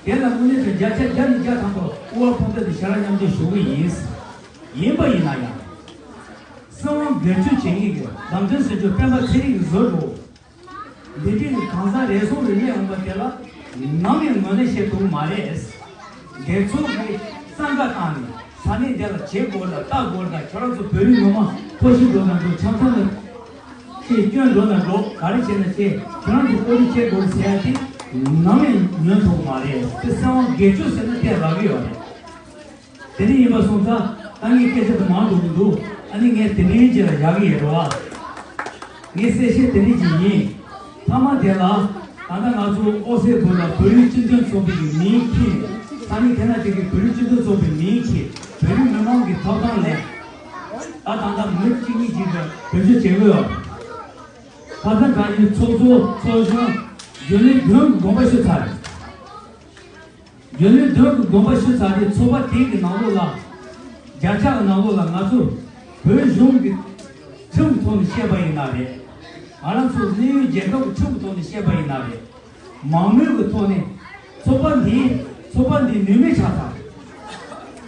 དེ་ལ་དངོས་གནས་དྲང་བརྒྱ་ཆ་བརྒྱ་ནས་བརྒྱ་ཐམ་པ་དབུ་བ་ཕོངས་ཐད་དུ་ཞལ་རག་མཉམ་འདེགས་ཞུ་གི་ཡིན། ཡིན་པ་ཡིན་ན་ཡང་། སྲིད་དབང་སྒེར་གཅོད་བྱེད་མཁན་གྱི་བདམས་ཐོན་ཟེར་རྒྱུ་སྤེན་པ་ཚེ་རིང་གིས་བཟོ་འགྲོ། འདི་འདྲའི་གང་ཟག་རེ་ཟུང་རེ་གནས་འོང་པ་དེ་ལ་ནམ་ཡང་ངོས་ལེན་བྱེད་ཐུབ་མ་རེད། སྒེར་ཚོགས་ཀྱིས་བཙན་བཀའ་བཏང་ནས་ས་གནས་དེ་ལ་བྱེད་དགོས་ལ་ལྟ་དགོས་ལ། ཁྱོད་རང་ཚོ་བོད་རིགས་མི་མང་འཐོར་ཞིག་འགྲོ་ན་འགྲོ། འཆམ་མཐུན་ལ་ཁྱེད་སྐྱོན་འགྲོ་ན་འགྲོ། ག་རེ་བྱས་ན་བྱེད། ཁྱོད་རང་ཚོ་བཀོད་སྒྲིག་བྱེད་དགོས་ཟེར་ཡ་དེ་ནམ་ཡང་ཉན་ཐུབ་མ་རེད། དེ་སྲིད་དབང་སྒེར་གཅོད་ཟེར་ན་དེ་རག་གི་ཡོད་རེད། དེ་འདྲ་ཡིན་པ་སོང་ཙང་ད་ངས་སྐད་ཆ་དེ་མང་འགྲོ་གི་འདུག་ཨ་ནི་ངས་དེ་འདྲའི་རྗེས་ལ་བཞག་གི་ཡོད་རེད་བ། ངས་གསལ་བཤད་དེ་འདྲ་ཅིག་ཡིན། མཐའ་མ་དེ་ལ་ད་ལྟ་ང་ཚོ་ཨོ་སེ་བོད་ལ་བོད་རིགས་སྤྱི་མཐུན་ཚོགས་པའི་གི་མིང་འཁྱེར། ས་གནས་དེ་ན་དེ་གི་བོད་རིགས་སྤྱི་མཐུན་ཚོགས་པའི་མིང་འཁྱེར། བོད་རིགས་མི་མང་གི་ཐོབ་ཐང་ལེན། ད་ད་ལྟ་མི་གཅིག་གཉིས་ཅིག་གིས་བེད་སྤྱོད་བྱེད་གི་ཡོད། ཁ་སང་ག་ཡིན་ཚོགས་གཙོ་ཚོགས་གཞོན་རྒྱུན་ལས་བདུན་གྱི་དགོངས་པ་ཞུས་ཚར་རེད། རྒྱུན་ལས་བདུན་གྱི་དགོངས་པ་ཞུས་ཚར་རེད། ཚོགས་པ་དེ་གི་ནང་ལོགས་ལ་བརྒྱ་ཆ་གི་ནང་ལོགས་ལ་ང་ཚོ་བོད་གཞུང་གི་ཁྲིམས་ ཁྲིམས་ཐོག་ནས་བཤད་པ་ཡིན་ན་རེད། ང་རང་ཚོ་གནས་ཡུལ་རྒྱལ་ཁབ་ཀྱི་ཁྲིམས་ཐོག་ནས་བཤད་པ་ཡིན་ན་རེད། མང་མོས་ཀྱི་ཐོག་ནས་ཚོགས་པ་འདི་ཚོགས་པ་འདི་ནུས་མེད་ཆགས་ཚར།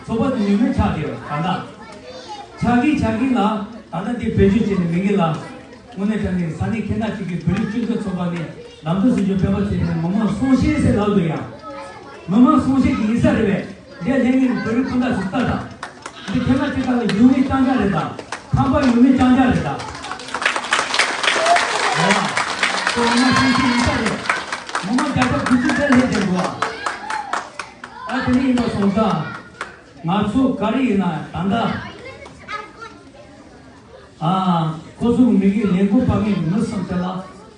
ཚོགས་པ་འདི་ནུས་མེད་ཆགས་བསྡད་ཡོད་ད་ལྟ། ཆགས་ཀྱིན་ཆགས་ཀྱིན་ལ་ད་ལྟ་འདི་བེད་སྤྱོད་བྱས་ནས་མི་འགའ་ལ། དངོས་གནས་དྲང་གནས་ས་གནས་ཁྱེད་རྣམ་གཅིག་གིས་བོད་རིགས་སྤྱི་མཐུན་ཚོགས་པ་ནས་ལམ་སྟོན་ཟེར་རྒྱུ་སྤེལ་བ་བྱས་ནས་མི་མང་གསུང་བཤད་ཟེར་ལབ་འདུག་ཡ། མི་མང་གསུང་བཤད་ཀྱི་ཡིན་ས་རེད་པས། འདི་ལྷན་རྒྱས་ཀྱི་བོད་རིགས་སྤུན་ཟླ་ཚོ་ལྟ་དང་། འདི་ཁྱེད་རྣམ་གཅིག་ལ་ཡུལ་མི་རྐྱང་རྐྱང་རེད་དང་། ཁམས་པ་ཡུལ་མི་རྐྱང་རྐྱང་རེད་དང་། རེད་བ། ཁོ་མི་མང་གསུང་བཤད་ཡིན་ས་རེད། མི་མང་བརྒྱ་ཆ་དགུ་བཅུ་དེ་ལྷན་རྒྱས་འདུག་བ། ཨ་དེ་ནི་ཡིན་པ་སོང་ཙང་། ང་ཚོ་ག་རེ་ཡིན་ན་ད་ལྟ། ཨ། ཁོ་ཚོ་མི་གི་ལས་འགུལ་སྤར་མཁན་གྱི་མི་སེམས་དེ་ལ་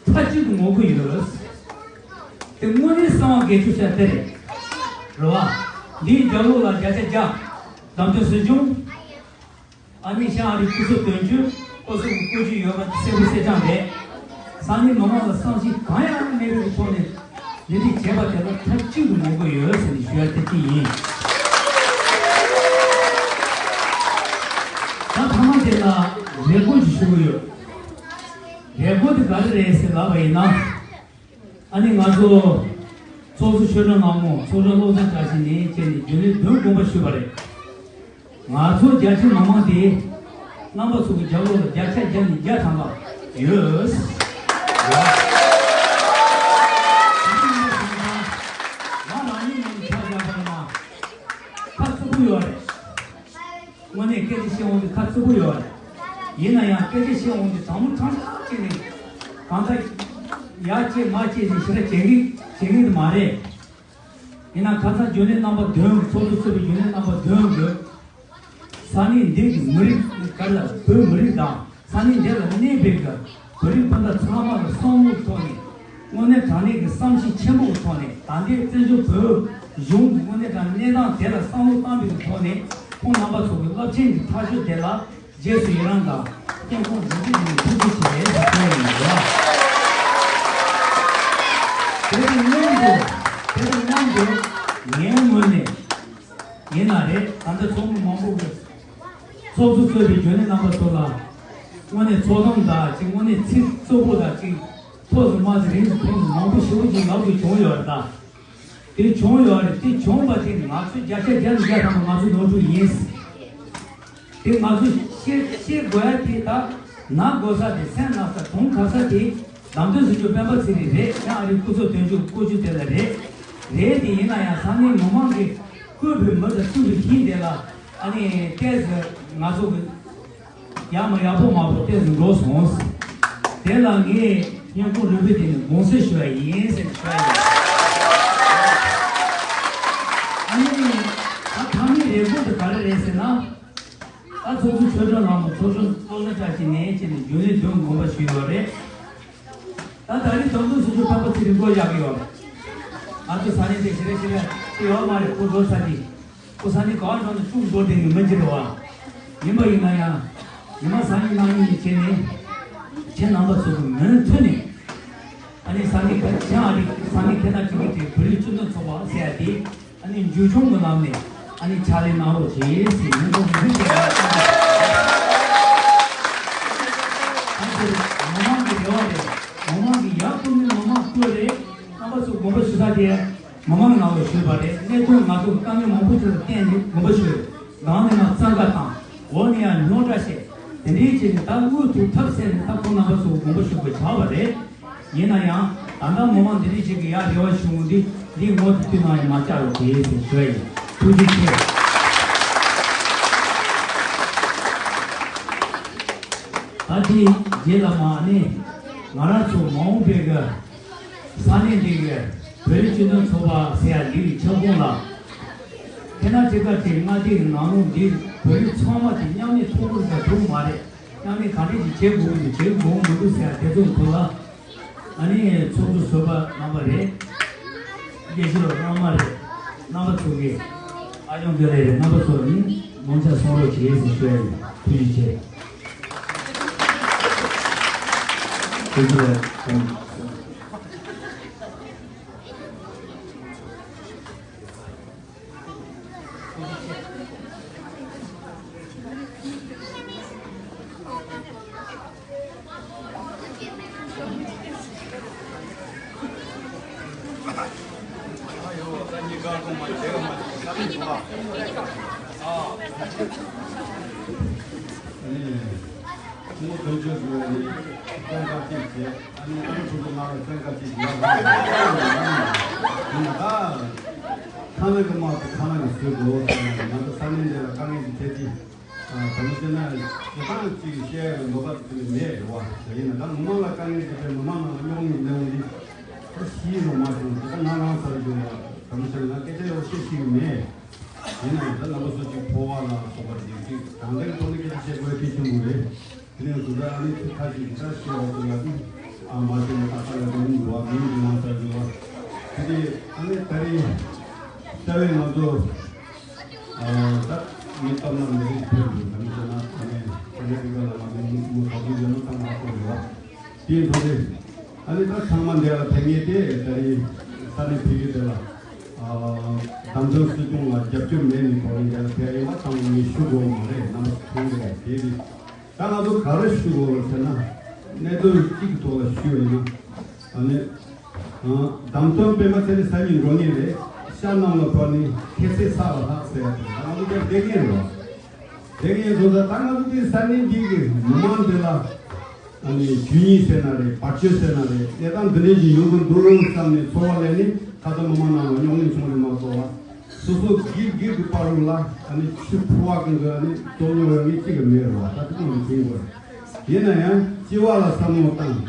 མཐའ་གཅིག་ཏུ་ངོ་རྒོལ་ཡོད། དེ་དངོས་གནས་གསང་བ་འགེལ་རྒྱུ་བྱ་དེ་རེད། རེད་བ། འདིའི་རྒྱབ་ལོགས་ལ་བརྒྱ་ཆ་བརྒྱ་ལམ་སྟོན་སྲིད་སྐྱོང་། ཨ་ནི་ཤ་ཨ་རི་སྐུ་ཚབ་དོན་གཅོད། ཁོ་ཚོ་གི་བཀོད་ཇུས་ཡོད་པ་གསལ་པོ་གསལ་རྐྱང་རེད། ས་གནས་མི་མང་ལ་བསམ་ཤེས་གང་ཡང་མེད་པའི་ཐོག་ནས་འདི་འདྲ་བྱས་པ་དེ་ལ་མཐའ་གཅིག་ཏུ་ངོ་རྒོལ་ཡོད་ཟེར་ནས་ཞུ་ཡ་དེ་གཅིག་ཡིན། ད་ཐ་མ་དེ་ལ་རེ་སྐུལ་ཞིག་ཞུ་གི་ཡོད། རེ་སྐུལ་དེ་ག་རེ་རེད་ཟེར་ལབ་པ་ཡིན་ན། ཨ་ནི་ང་ཚོ་ཚོགས་གཙོ་ཆོས་སྒྲོན་ལགས་མོ་ཚོགས་གཙོ་བློ་བཟང་བཀྲ་ཤིས་ནས་བཅས་ནས་རྒྱུན་ལས་བདུན་དགོངས་པ་ཞུས་པ་རེད། ང་ཚོ་རྒྱ་ཆེ་མི་མང་དེ་རྣམ་པ་ཚོ་གི་རྒྱབ་ལོགས་ལ་བརྒྱ་ཆ་བརྒྱ་ནས་བརྒྱ་ཐམ་པ་ཡོད། ང་རང་ཉིད་ནས་ཆ་བཞག་པ་ཡིན་ན་ཁ་ཚུགས་པོ་ཡོད་རེད། དངོས་གནས་སྐད་ཆ་བཤད་འོང་དུས་ཁ་ཚུགས་པོ་ཡོད་རེད། ཡིན་ན་ཡང་སྐད་ཆ་བཤད་འོང་དུས་དྲང་མོ་དྲང་བཞག་བྱས་ནས་གང་ལྟར་ཡར་བསྐྱེད་མར་བསྐྱེད་ནས་ཞེ་དྲག་བྱེད་ཀྱི་བྱེད་ཀྱི་མ་རེད། ཡིན་ན་ཁ་སང་རྒྱུན་ལས་རྣམ་པ་བདུན་ཚོགས་གཙོ་གཙོས་པའི་རྒྱུན་ལས་རྣམ་པ་བདུན་གྱིས་ས་གནས་འདི་གི་མི་རིགས་ག་ལ་བོད་མི་རིགས་དང་ས་གནས་འདི་ལ་གནས་པའི་གི་བོད་རིགས་སྤུན་ཟླ་ཚང་མ་ལ་བསམ་བློའི་ཐོག་ནས་དངོས་གནས་དྲང་གནས་ཀྱི་བསམ་ཤེས་ཆེན་པོའི་ཐོག་ནས་ད་ལྟའི་བཙན་བྱོལ་བོད་གཞུང་གི་དངོས་གནས་དྲང་གནས་སྟངས་དེ་ལ་བསམ་བློ་བཏང་བའི་ཐོག་ནས་ཁོང་རྣམ་པ་ཚོ་གི་རླབས་ཆེན་གྱི་ཐག་གཅོད་དེ་ལ་རྗེས་སུ་ཡི་རང་དང་སྙིང་ཁོང་འཛིན་གྱི་ཡིན་ཐུགས་རྗེ་ཆེ་ཞེས་ཞུ་ཡ་ཡིན་ལ། དེ་དང་མཉམ་དུ་དེ་དང་མཉམ་དུ་ངའི་ངོས་ནས་ཡིན་ན་རེད། ད་ལྟ་ཚོགས་མི་མང་པོ་གིས་ཚོགས་གཙོ་གཙོས་པའི་རྒྱུན་ལས་རྣམ་པ་ཚོ་ལ་དངོས་གནས་ཚོགས་གཏམ་དང་ཅིག་དངོས་གནས་ཚིག་གཙོ་བོ་དང་ཅིག་ཐོག་སུ་མ་ཟིན་རིང་དུ་ཐེངས་མང་པོ་ཞེ་པོ་ཅིག་ལབ་དགོས་བྱུང་ཡོད་རེད་ད། དེ་བྱུང་ཡོད་རེད། དེ་བྱུང་བ་དེ་ང་ཚོས་བརྒྱ་ཆ་བརྒྱ་ནས་བརྒྱ་ཐམ་པ་ང་ཚོའི་ནོར་འཁྲུལ་ཡིན། དེ་ང་ཚོས་ཤེས་ཤེས་དགོས་ཡ་དེ་ད་ན་དགོས་ས་དེ་སེམས་ན་ས་དུང་ཁ་ས་དེ་ལམ་སྟོན་ཟེར་རྒྱུ་སྤེན་པ་ཚེ་རིང་རེད། ཡང་ཨ་རིའི་སྐུ་ཚབ་དོན་གཅོད་བཀོད་རྒྱུ་དེ་ལ་རེད། རེད་དེ་ཡིན་ན་ཡང་ས་གནས་མི་མང་གིས་བསྐོས་པའི་མི་དང་བཙུགས་པའི་ཧིན་དེ་ལ་ཨ་ནི་ཏོག་ཙམ་ང་ཚོ་གི་ཡག་མ་ཡག་པོ་མ་པོ་ཏོག་ཙམ་འགྲོ་སོང་། དེ་ལ་ངས་སྙན་ཁུང་རུས་པའི་གཏིང་ནས་དགོངས་སེལ་ཞུ་བ་ཡིན་ཟེར་ནས་ཞུ་བ་ཡིན། ཨ་ནི་ད་ཕ་མའི་རེ་སྐུལ་དེ་ག་རེ་རེད་ཟེར་ན། ད་ཚོགས་གཙོ་ཆོས་སྒྲོན་ལགས་མོ་ཚོགས་གཙོ་བློ་བཟང་བཀྲ་ཤིས་ནས་བྱས་ནས་རྒྱུན་ལས་བདུན་དགོངས་པ་ཞུས་ཡོད་རེད། ད་ད་རེས་དོན་དུ་སུ་ཚོ་ཕ་པ་ཚེ་རིང་སྐོར་བཞག་གི་ཡོད་རེད། ང་ཚོ་ས་གནས་དེ་ཞེ་དྲག་ཞེ་དྲག་ཅིག་ཡོད་མ་རེད། ཁོ་འགྲོ་ས་དེ། ཁོ་ས་གནས་ག་བ་འགྲོ་ནས་ཅུང་འགྲོ་བསྡད་མཁན་མི་འགྱུར་བ། ཡིན་པ་ཡིན་ན་ཡང་། ཉི་མ་གཟའ་ཉི་མ་གཉིས་ནས་བྱས་ནས། ཁྱེད་རྣམ་པ་ཚོ་གི་མུ་མཐུད་ནས། ཨ་ནི་ས་གནས་ཁ་ཅང་ཨ་རི་ས་གནས་ཁྱེད་རྣམ་གཅིག་གི་དེ་བོད་རིགས་སྤྱི་མཐུན་ཚོགས་པ་ཟེར་ཡ་དེ། ཨ་ནི་མཇུག་སྐྱོང་གི་ལམ་ནས་ཨ་ནི་ཕྱག་ལས་གནང་རོགས་བྱེད་ཟེར་ཡིན་ཁོང་གི་མུ་མཐུད་ནས་ཨ་ནི་མི་མང་གི་རེ་བ་རེད། མི་མང་གི་ཡག་པོ་ནི་མི་མང་བསྐོས་རེད། རྣམ་པ་ཚོ་དགོངས་པ་ཞུ་ས་དེ། མི་མང་ནང་ལ་ཞུས་པ་རེད། གནད་དོན་ང་ཚོ་དཀའ་ངལ་མང་པོ་ཅིག་ལ་བརྟེན་ནས་དགོངས་པ་ཞུས། སྒང་ནས་ཡང་བཙན་བཀའ་བཏང་། འོག་ནས་ཡང་རྙོག་དྲ་བཤད། དེ་འདྲའི་བྱས་ནས་ད་དངོས་ཐུག་ཐབས་ཟད་ནས་ད་ཁོང་རྣམ་པ་ཚོ་དགོངས་པ་ཞུ་དགོས་ཆགས་པ་རེད། ཡིན་ན་ཡང་ད་ལྟ་མི་མང་འདི་འདྲའི་ཞིག་གི་ཡར་རེ་བ་ཞུ་འོང་འདི་འདི་ངོ་དེ་དུས་ནང་ཡང་མ་བཅར་རོགས་དེ་ཟེར་ཞུ་ཡ་ཡིན། ཐུགས་རྗེ་ཆེ། ད་དེ་རྗེས་ལ་མ་ནི་ང་རང་ཚོ་མ་འོངས་པའི་གི་ས་གནས་འདི་གི་བོད་རིགས་སྤྱི་མཐུན་ཚོགས་པ་ཟེར་ཡ་འདི་གི་ཁྱབ་ཁོངས་ལ། ཁྱེད་རྣམ་ཚོ་ཁ་ཅིག་མངའ་སྡེ་གི་ནང་ལོགས་འདི་བོད་རིགས་ཚང་མ་དེ་མཉམ་གནས་ཚོགས་པ་ཟེར་ཐུབ་མ་རེད། མཉམ་གནས་ག་འདྲས་ཅིག་བྱེད་དགོས་ཀྱི་འདུག་བྱེད་དགོས་མི་འདུག་ཟེར་ཡ་དེ་ཚོ་ཐོག་ལ། ཨ་ནི་ཚོགས་གཙོ་ཟུར་པ་རྣམ་པ་རེད། དགེ་བཤེས་ལགས་རྣམ་པ་རེད། རྣམ་པ་ཚོ་གིས་ཨ་སྐྱོང་དགེ་ལེགས་རེད། རྣམ་པ་ཚོ་ནི་དགོངས་འཆར་གསུང་རོགས་བྱེད་ཟེར་ཞུ་ཡ་ཡིན། ཐུགས་རྗེ་ཆེ། ཐུགས་རྗེ་ཆེ། ཁོང་དོན་གཅོད་དགོས་ནི་སྤྱན་ཁ་གཅིག་བྱས། ཨ་ནི་ཨ་ནི་ཁོ་ཚོ་ང་ལ་སྤྱན་ཁ་གཅིག་ཡོད་ཡིན་ན། ད་ཁ་ན་གི་དམག་དེ་ཁ་ན་གི་བཟོས་དགོས་ཟེར་ནས། ང་ཚོ་ས་གནས་འདི་ལ་དཀའ་ངལ་གྱི་ཐད་ཀྱི། ཨ་དམ་ཞེ་ན་ཇི་ལྟར་ཅིག་བཤད་ཡག་གི་འདོད་པ་དེ་མེད་རེད་བ། དེ་ཡིན་ན་ད་མི་མང་ལ་དཀའ་ངལ་དེ་དཔེ་མི་མང་ནང་ལ་རྙོག་གླེང་གནང་ཡོང་དུས། ད་ཤི་རུ་མ་བྱུང་། དེ་ད་ང་རང་ཚར་རྒྱུ་ལ་དམ་ཞེ་ན་སྐད་ཆ་ཡག་པོ་བཤད་ཤེས་ཀྱི་མེད། ཡིན་ན་ཡང་ད་རྣམ་པ་ཚོ་ཅིག་ཕོ་བ་ལ་སོགས་པ་དེ་ཅིག་དྲང་བདེན་ཐོག་ནས་སྐད་ཆ་བཤད་དགོས་གལ་ཆེན་པོ་རེད། དེ་ནས་དུ་ད་ཨ་ནི་ཚིག་ཁ་ཅིག་ད་བཤད་བ་དེ་ལ་དུ་ཨ་མ་བཤད་ན་ད་ས་ལ་དེ་མི་འདུག་བ། མི་འདི་ནང་ས་འདུག་བ། དེ་དེ་ཨ་ནི་ད་རེས་རྩ་བའི་ང་ཚོ་ཨ་ད་མི་སྟོབས་ནང་མི་རིགས་ཕེབས་འདུག་ད་མི་བཤད་ན་ཨ་ནི་ཨ་ནི་རི་ག་ལ་མ་ནི་མི་ག་དུས་ཡོད་ན་ད་མ་གཏོགས་རེད་བ། དེ་ཡིན་དུས་ཨ་ནི་ད་ཚང་མ་འདི་ལ་ཕེབས་མཁན་དེ་ད་རེས་ས་གནས་ཕེབས་ཡུལ་དེ་ལ་ཨ་བདམས་ཐོན་སྲིད་སྐྱོང་ལ་རྒྱབ་སྐྱོར་མེད་ནས་གོ་རིང་འདི་ལ་ཕེབས་ཡིན་པ་ཚང་མ་ངས་ཞུ་དགོས་མ་རེད། རྣམ་པ་ཚོ་མཐོང་གི་རེད། དེ་རེད། ད་ང་ཚོ་ག་རེ་ཞུ་དགོས་ལ་ཟེར་ན། གནད་དོན་གཅིག་གི་ཐོག་ལ་ཞུ་བ་ཡིན་ན། ཨ་ནི་ཨ་བདམས་ཐོན་སྤེན་པ་ཚེ་རིང་སང་ཉིན་འགྲོ་ངེས་རེད། ཤར་གནམ་ལ་བབས་ནས་ཁ་ཟས་ས་ལ་ལྷག་ཟེར་ཡ་དེ་ང་ཚོ་དེར་བསྡད་ངེས་རེད་བ། དེ་ངས་བཟོ་ལྟ་ད་ང་ཚོ་དེ་ས་གནས་འདི་གི་མི་མང་འདི་ལ་ཨ་ནི་ཇུས་ཉེས་ཟེར་ན་རེད། བར་ཆད་ཟེར་ན་རེད། གནས་སྟངས་འདི་འདྲ་ཞིག་ཡོང་གི་འདུག་བསམ་ནས་ཚོར་བ་ལས་ནི་ཁ་ཚ་མི་མང་ནང་ལ་རྙོག་གླེང་བྱུང་རེད་མ་གཏོགས་བ། སོ་སོ་སྒེར་སྒེར་གྱི་བར་རུ་ལ་ཨ་ནི་ཕྱི་ཕོ་བ་ཀུན་གྱི་ཨ་ནི་སྟོབས་ཉོ་བའི་མི་གཅིག་གི་མེད་རེད་བ། ད་དེ་ཀུན་གྱི་དྲན་དགོས་རེད། ཡིན་ན་ཡང་སྤྱི་བ་ལ་བསམ་བློ་བཏང་།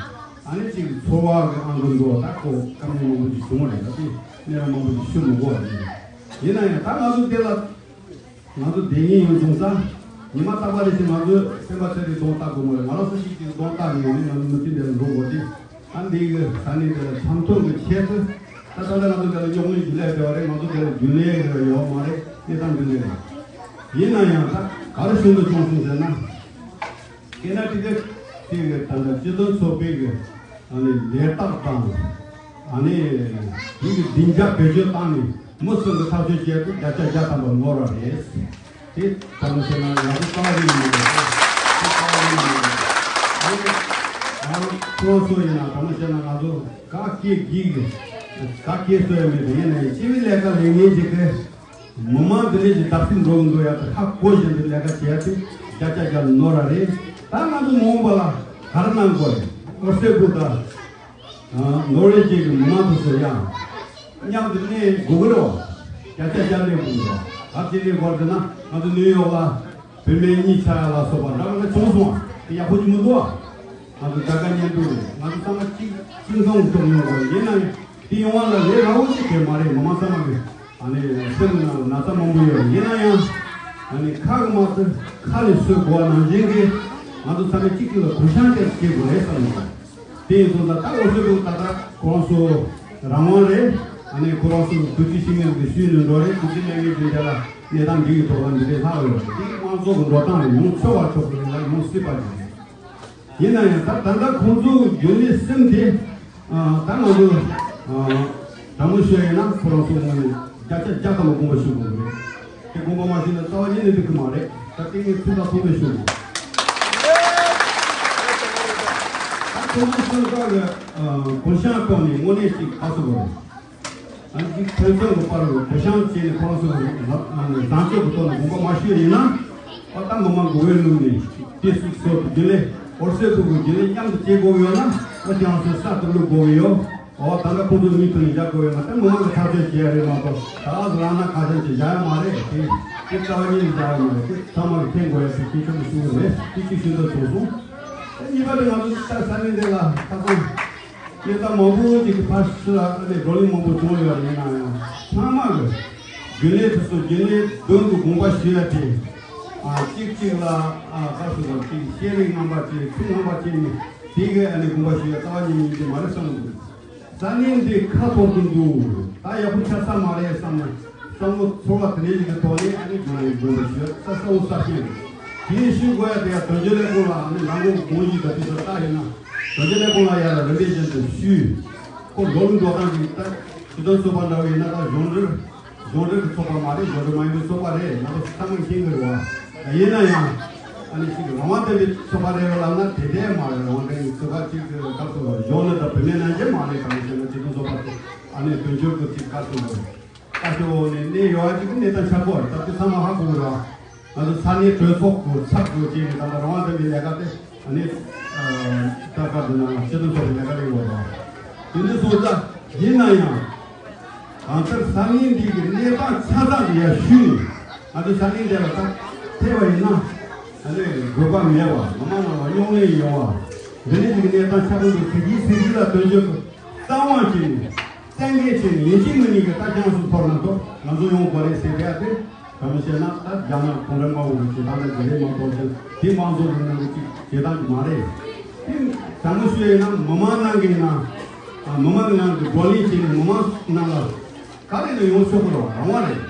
ཨ་ནི་གཅིག་གི་ཚོར་བ་གི་ཨང་དུ་འགྲོ་བ་ད་ཁོ་དཀའ་ངལ་མང་པོ་ཞིག་བྱུང་བ་རེད། ད་དེ་གནས་རང་མང་པོ་ཞིག་ཞུ་མི་དགོས་པ་རེད། ཡིན་ན་ཡང་ད་ང་ཚོ་དེ་ལ། ང་ཚོ་བསྡད་ཉེན་ཡོང་བྱུང་ཙང་། ཉི་མ་རྟག་པ་རེ་བཞིན་ང་ཚོས་སེམས་པ་ཚད་དེ་གདོང་བལྟ་དགོས་མ་རེད། ང་རང་སུ་ཞིག་གིས་གདོང་བལྟ་ནས་ནི་ང་ཚོ་མི་ཚེ་འདི་ལ་འགྲོ་དགོས་ཏེ། ཨ་འདི་གི་ས་གནས་འདི་ལ་འཆམ་མཐུན་གྱི་ཆེད་དུ། ད་ལྟ་ལ་ང་ཚོ་འདི་ལ་རྙོག་གླེང་རྒྱུ་ལས་བྲལ་བ་རེད། ང་ཚོ་འདི་ལ་རྒྱུན་ལས་རེ་ཡོད་མ་རེད། གནས་སྟངས་འདི་འདྲ་རེད། ཡིན་ན་ཡང་ད་ག་རེ་བྱུང་དུ་བྱུང་སོང་ཟེར་ན། སྐད་ན་ཏི་ཏི་ཏི་གི་ད་ལྟ་སྤྱི་མཐུན་ཚོགས་པའི་གི་ཨ་ནི་ལས་རྟགས་དང་། ཨ་ནི་ཡིག་གི་སྡིངས་ཆ་བེད་སྤྱོད་བཏང་ནས་མི་གསུམ་གྱི་ཐག་གཅོད་བྱས་ཏེ་བརྒྱ་ཆ་བརྒྱ་ཐམ་པ་ནོར་བ་རེད། དེ་ད་ནི་ཟེར་ན་ང་ཚོ་རྩ་བ་ཉིད་ནས་མི་འདུག་དེ་རྩ་བ་ཉིད་ནས་མི་འདུག་ཨ་ནི་ང་རང་ཁོ་རང་ཚོ་ཡིན་ན་ད་ནི་ཟེར་ན་ང་ཚོ་ག་སྐད་གིས་གི་ག་སྐད་སོ་ཡ་མེད་དེ་ཡིན་ན་ཡང་སྤྱི་པའི་ལས་ཀ་ལས་ངན་ཅིག་གི་མི་མང་འདི་ལས་ཀྱི་བདག་སྲིད་འགྲོ་གི་འདུག་ཡ། ད་ཧ་གོ་བཞིན་དུ་ལས་ཀ་བྱེད་ཡ་དེ་བརྒྱ་ཆ་བརྒྱ་ནོར་ར་རེད། ད་ང་ཚོ་མ་འོངས་པ་ལ་ག་རེ་གནང་དགོས་རེད། ཨོ་སེ་བུ་ད་ནོར་ཝེ་བཅས་ཀྱི་མི་མང་དུ་ཟེར་ཡང་མཉམ་དུ་གནས་དགོས་ཀྱི་རེད་བ། བརྒྱ་ཆ་བརྒྱ་གནས་དགོས་ཀྱི་རེད་བ། ག་ཚོད་གནས་དགོས་རེད་ཟེར་ན་ང་ཚོ་ནིའུ་ཡོག་ལ་བུད་མེད་གཉིས་ཆགས་ཡ་ལ་སོགས་པ་འདྲ་མི་འདྲ་བྱུང་སོང་བ། དེ་ཡག་པོ་ཅིག་མི་འདུག་བ། ང་ཚོ་དགའ་དགའ་མཉམ་དུ་རེད། ང་ཚོ་ཚང་མ་གཅིག་གཅིག་མཚུངས་ཐོག་ཡོང་དགོས་ཡིན་ན། དེ་ཡོང་བ་ལ་ལས་སླ་བོ་ཞིག་གས་མ་རེད། མི་མང་ཚང་མ་གི་ཨ་ནི་སེམས་ནང་ན་ཚ་མང་པོ་ཡོད་རེད། ཡིན་ན་ཡང་ཨ་ནི་ཁ་གི་མ་ཚད་ཁ་ནས་སོས་དགོས་པ་ནང་བཞིན་གི་ང་ཚོ་ཚང་མས་གཅིག་གཅིག་ལ་གུས་ཞབས་ཅིག་བྱེད་དགོས་རེད་བསམ་གི་འདུག་དེ་ཡིན་སོང་ཙང་ད་ཨོ་སི་ཀྲུ་ད་ལྟ་ཁོ་རང་ཚོ་རང་དབང་རེད། ཨ་ནི་ཁོ་རང་ཚོ་གུས་བརྩི་ཞུ་མཁན་གི་ཞུས་ནས་འགྲོ་རེད། གུས་བརྩི་མེད་མཁན་གྱི་འདི་ལ་གནས་སྟངས་འདི་གི་ཐོག་ལ་འདི་འདྲའི་ལྷག་ཡོད་རེད། དེ་གི་དམངས་གཙོ་གི་འགྲོ་སྟངས་རེད། ཡོང་ཆོག་པ་ཆོག་གི་རེད་ལ་ཡོང་སྲིད་པ་ཞིག་རེད། ཡིན་ན་ཡང་ད་ད་ལྟ་ཁོང་ཚོའི་རྒྱུན་ལས་གསུམ་དེ་ཨ་ད་ང་ཚོ་ཨ་དྲང་མོ་བཤད་ཡིན་ན་ཁོ་རང་ཚོ་ངོས་ནས་བརྒྱ་ཆ་བརྒྱ་ཐམ་པ་དགོངས་པ་ཞུ་དགོས་ཀྱི་རེད། དེ་དགོངས་པ་མ་ཞུས་ན་རྩ་བ་ཉིད་ནས་འགྲིག་གི་མ་རེད། ད་དེ་ངས་ཚིག་ཐག་ཐུང་ངེ་ཞུ་དགོས། ད་ཁོང་ཚོ་གསུམ་ཀ་གི་ཨ་གུས་ཞབས་ཐོག་ནས་དངོས་གནས་ཅིག་ཁ་གསོ་དགོས་རེད། ཨ་ནི་ཕན་ཚུན་གྱི་བར་ལ་གུས་ཞབས་བྱས་ནས་ཁོ་རང་ཚོ་ལ་བཟང་སྤྱོད་ཀྱི་ཐོག་ནས་དགོངས་པ་མ་ཞུས་ཡིན་ན། ཨ་ད་མི་མང་གི་འོས་བླུགས་ནས་དེ་སུ་སོ་དེ་རྒྱུན་ལས་ཨོ་སེ་ཕུ་གི་རྒྱུན་ལས་མཉམ་དུ་བྱེད་དགོས་ཡོད་ན། ཨ་ཅང་སོ་ས་དུ་བླུག་དགོས་ཡོད། ཨོ་ད་ལྟ་ཁོང་ཚོ་མི་ཐུག་ནས་བཞག་དགོས་ཡོད་ན། ད་མི་མང་གི་ཐག་གཅོད་བྱེད་ཡ་རེད་མ་གཏོགས་ད་ཨ་ཟ་ལ་ན་ཁ་སང་ཅིག་བཞག་ཡ་མ་རེད། དེ་དེ་རྩ་བ་ཉིད་ནས་བཞག་ཡ་མ་རེད། དེ་ཚང་མ་གི་མཁྱེན་དགོས་ཡ་དེ་དེ་ཆོག་གི་ཞུ་གི་རེད། དེ་གཅིག་ཞུ་འདོད་བྱུང་སོང་། ད་གཉིས་པ་དེ་ང་ཚོ་ས་ས་གནས་འདི་ལ་ཁ་སང་གནས་སྟངས་མང་པོ་ཅིག་གི་ཕར་ཕྱི་ལ་ཨ་ནི་བགྲོ་གླེང་མང་པོ་བྱུང་ཡོད་རེད། ཡིན་ན་ཡང་ཚང་མ་གི་རྒྱུན་ལས་དེ་ཚོ་རྒྱུན་ལས་མདུན་དུ་དགོངས་པ་ཞུ་ཡ་དེ་ཨ་གཅིག་གཅིག་ལ་ཨ་ག་ཟེར་དགོས་ཅིག་ཤེས་རིག་རྣམ་པ་ཅིག་ཆུ་རྣམ་པ་ཅིག་ནི་དེ་གི་ཨ་ནི་དགོངས་པ་ཞུ་ཡ་རྩ་བ་ཉིད་ནས་ཡིན་གྱི་མ་རེད་བསམ་གི་འདུག་ས་གནས་འདི་ཁ་འཐོར་གི་འདུག་ད་ཡག་པོ་ཆགས་ས་མ་རེད་བསམ་ནས་བསམ་བློ་ཚོར་བ་དེ་འདྲའི་ཞིག་གི་ཐོག་ནས་ཨ་ནི་རྒྱུན་ལས་དགོངས་པ་ཞུ་ཡ་ས་ས་འོ་ས་ཤེས་རེད། དེ་ནས་ཞུ་དགོས་ཡ་དེ་ཡ་དོན་གཅོད་ལས་ཁུངས་ལ་ཨ་ནི་ལམ་ལུགས་དགོངས་གཞི་དང་དེ་ཚོ་ལྟ་ཡིན་ན། དོན་གཅོད་ལས་ཁུངས་ལ་ཡ་ལ་རིམ་པས་བཞིན་དུ་ཞུས། ཁོ་འགྲོ་ལུགས་འགྲོ་སྟངས་ཀྱི་ལྟ་སྤྱི་དོན་ཚོགས་པ་འདྲ་བོ་ཡིན་ན་ད་གཞུང་འབྲེལ་གཞུང་འབྲེལ་གྱི་ཚོགས་པ་མ་རེད། གཞུང་འབྲེལ་མ་ཡིན་པའི་ཚོགས་པ་རེད། རྣམ་པ་ཚོ་ཚང་མས་མཁྱེན་གྱི་རེད་བ། ཡིན་ན་ཡང་ཨ་ནི་ཞིག་རང་དབང་ལྡན་པའི་ཚོགས་པ་རེད་བ་ལབ་ན་དེ་འདྲས་མ་རེད། རང་དབང་ལྡན་པའི་ཚོགས་པ་གཅིག་གི་སྐབས་སུ་གཞུང་ནི་ད་བུད་མེད་ནང་བཞིན་མ་རེད། གང་ཡིན་ཟེར་ན་སྤྱི་དོན་ཚོགས་པ་དེ་ཨ་ནི་དོན་གཅོད་ཀྱི་གཅིག་སྐབས་སུ་རེད། ཨ་ཤོ་ནས་གནས་ཡོད་ཅིག་གི་གནས་སྟངས་ཆགས་པ་རེད། ད་དེ་ཚང་མ་ཧ་གོ་གི་རེད། ང་ཚོ་ས་གནས་གྲོས་ཚོགས་ཀྱི་ཚབ་དགོས་ཅེས་ནས་ད་ལྟ་རང་དབང་ལྡན་པའི་ལས་ཀ་དེ་ཨ་ནི་ད་ག་དུ་ན་སྤྱི་མཐུན་ཚོགས་ཀྱི་ལས་ཀ་ལས་ཡོད་རེད། དེ་འདྲ་སོང་ཙང་ཡིན་ན་ཡང་གང་ལྟར་ས་གནས་འདི་གི་གནས་སྟངས་ཆ་ཚང་དེ་ཡར་ཞུས་ནས་ང་ཚོ་ས་གནས་འདི་ལ་ད་ཕེབས་པ་ཡིན་ན་ཨ་ནི་དགོས་པ་མེད་པ་མི་མང་རྣམས་ལ་རྙོག་གླེང་ཡོང་བ་འདི་ནི་འདི་གི་གནས་སྟངས་ཆ་ཚང་དུ་གཟི་བརྗིད་གཟི་བརྗིད་ལ་དོན་གཅོད་ཀྱི་གསང་བ་བྱས་ནས། གཏན་འཁེལ་བྱས་ནས་ཡིན་གཅིག་མིན་གཉིས་ཀྱི་ལྟ་རྐྱང་སུ་འཐོར་མ་གཏོགས་ང་ཚོ་ཡོང་དགོས་རེད་ཟེར་བསྡད་ཡ་དེ་ག་རེ་བཤད་ན། ད་རྒྱ་ནག་གུང་ཁྲན་དམག་དཔུང་གི་བྱེད་སྟངས་དེ་རེད་མ་གཏོགས་ཅིག་དེ་དམངས་གཙོ་རིང་ལུགས་ཀྱི་བྱེད་སྟངས་ཅིག་མ་རེད། དེ་དྲང་མོ་ཤོད་ཡིན་ན་མི་མང་ནང་གི་ཡིན་ན་མི་མང་གི་ནང་གི་བགྲོ་གླེང་བྱས་ནས་མི་མང་ནང་ལ་ག་རེ་ནས་ཡོང་ཆོག་གི་རེད། རང་དབང་རེད།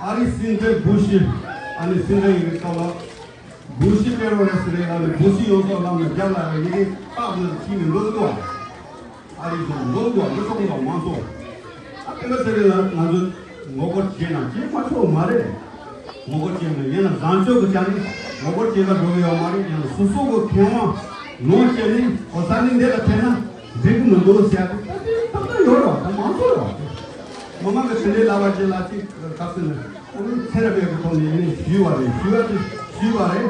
ཨ་རིའི་སྲིད་འཛིན་བུ་ཤི་ཨ་ནི་སྲིད་འཛིན་ཡིན་པའི་སྐབས་ལ་བུ་ཤི་ཏེ་རོ་རེ་སི་རེད་ལ་ནི་བུ་ཤི་ཡོངས་རྫོགས་ལམ་ནས་རྒྱབ་ལ་ཡི་གེ་པགས་ནང་བྲིས་ནས་འགྲོ་གི་འདུག་ཨ་རི་ཚོ་ལོ་འགོ་འདི་ཚོ་ལ་མང་ཚོགས་ཨ་དེ་འདྲ་ཟེར་རེད་ལ་ང་ཚོ་ངོ་རྒོལ་བྱས་ན་བྱེད་མ་ཆོག་མ་རེད། ངོ་རྒོལ་བྱས་ན་ཡིན་ན་བཟང་སྤྱོད་ཀྱི་ཆ་ནས་ངོ་རྒོལ་བྱེད་ཀ་འགྲོ་གི་ཡོད་མ་རེད། ཡང་སོ་སོ་གི་ཁེ་དབང་ལོངས་སྤྱད་ནས་ཨོ་ས་གནས་འདི་ལ་ཕེབས་ན་འགྲིག་གི་མི་འདུག་ཟེར་ཏེ་ད་དེ་ཏག་ཏག་ཡོད་རེད་བ། ད་མང་ཚོགས་རེད་བ། མི་མང་གི་དེ་འདྲའི་ལབ་པ་ཅིག་ལ་ཅིག་ག་ཟེར་ན། ཨ་ནི་ཚེ་རབས་ཀྱི་ཐོག་ནས་ནི་ཞུས་པ་རེད། ཞུས་པ་དེ་ཞུས་པ་རེད།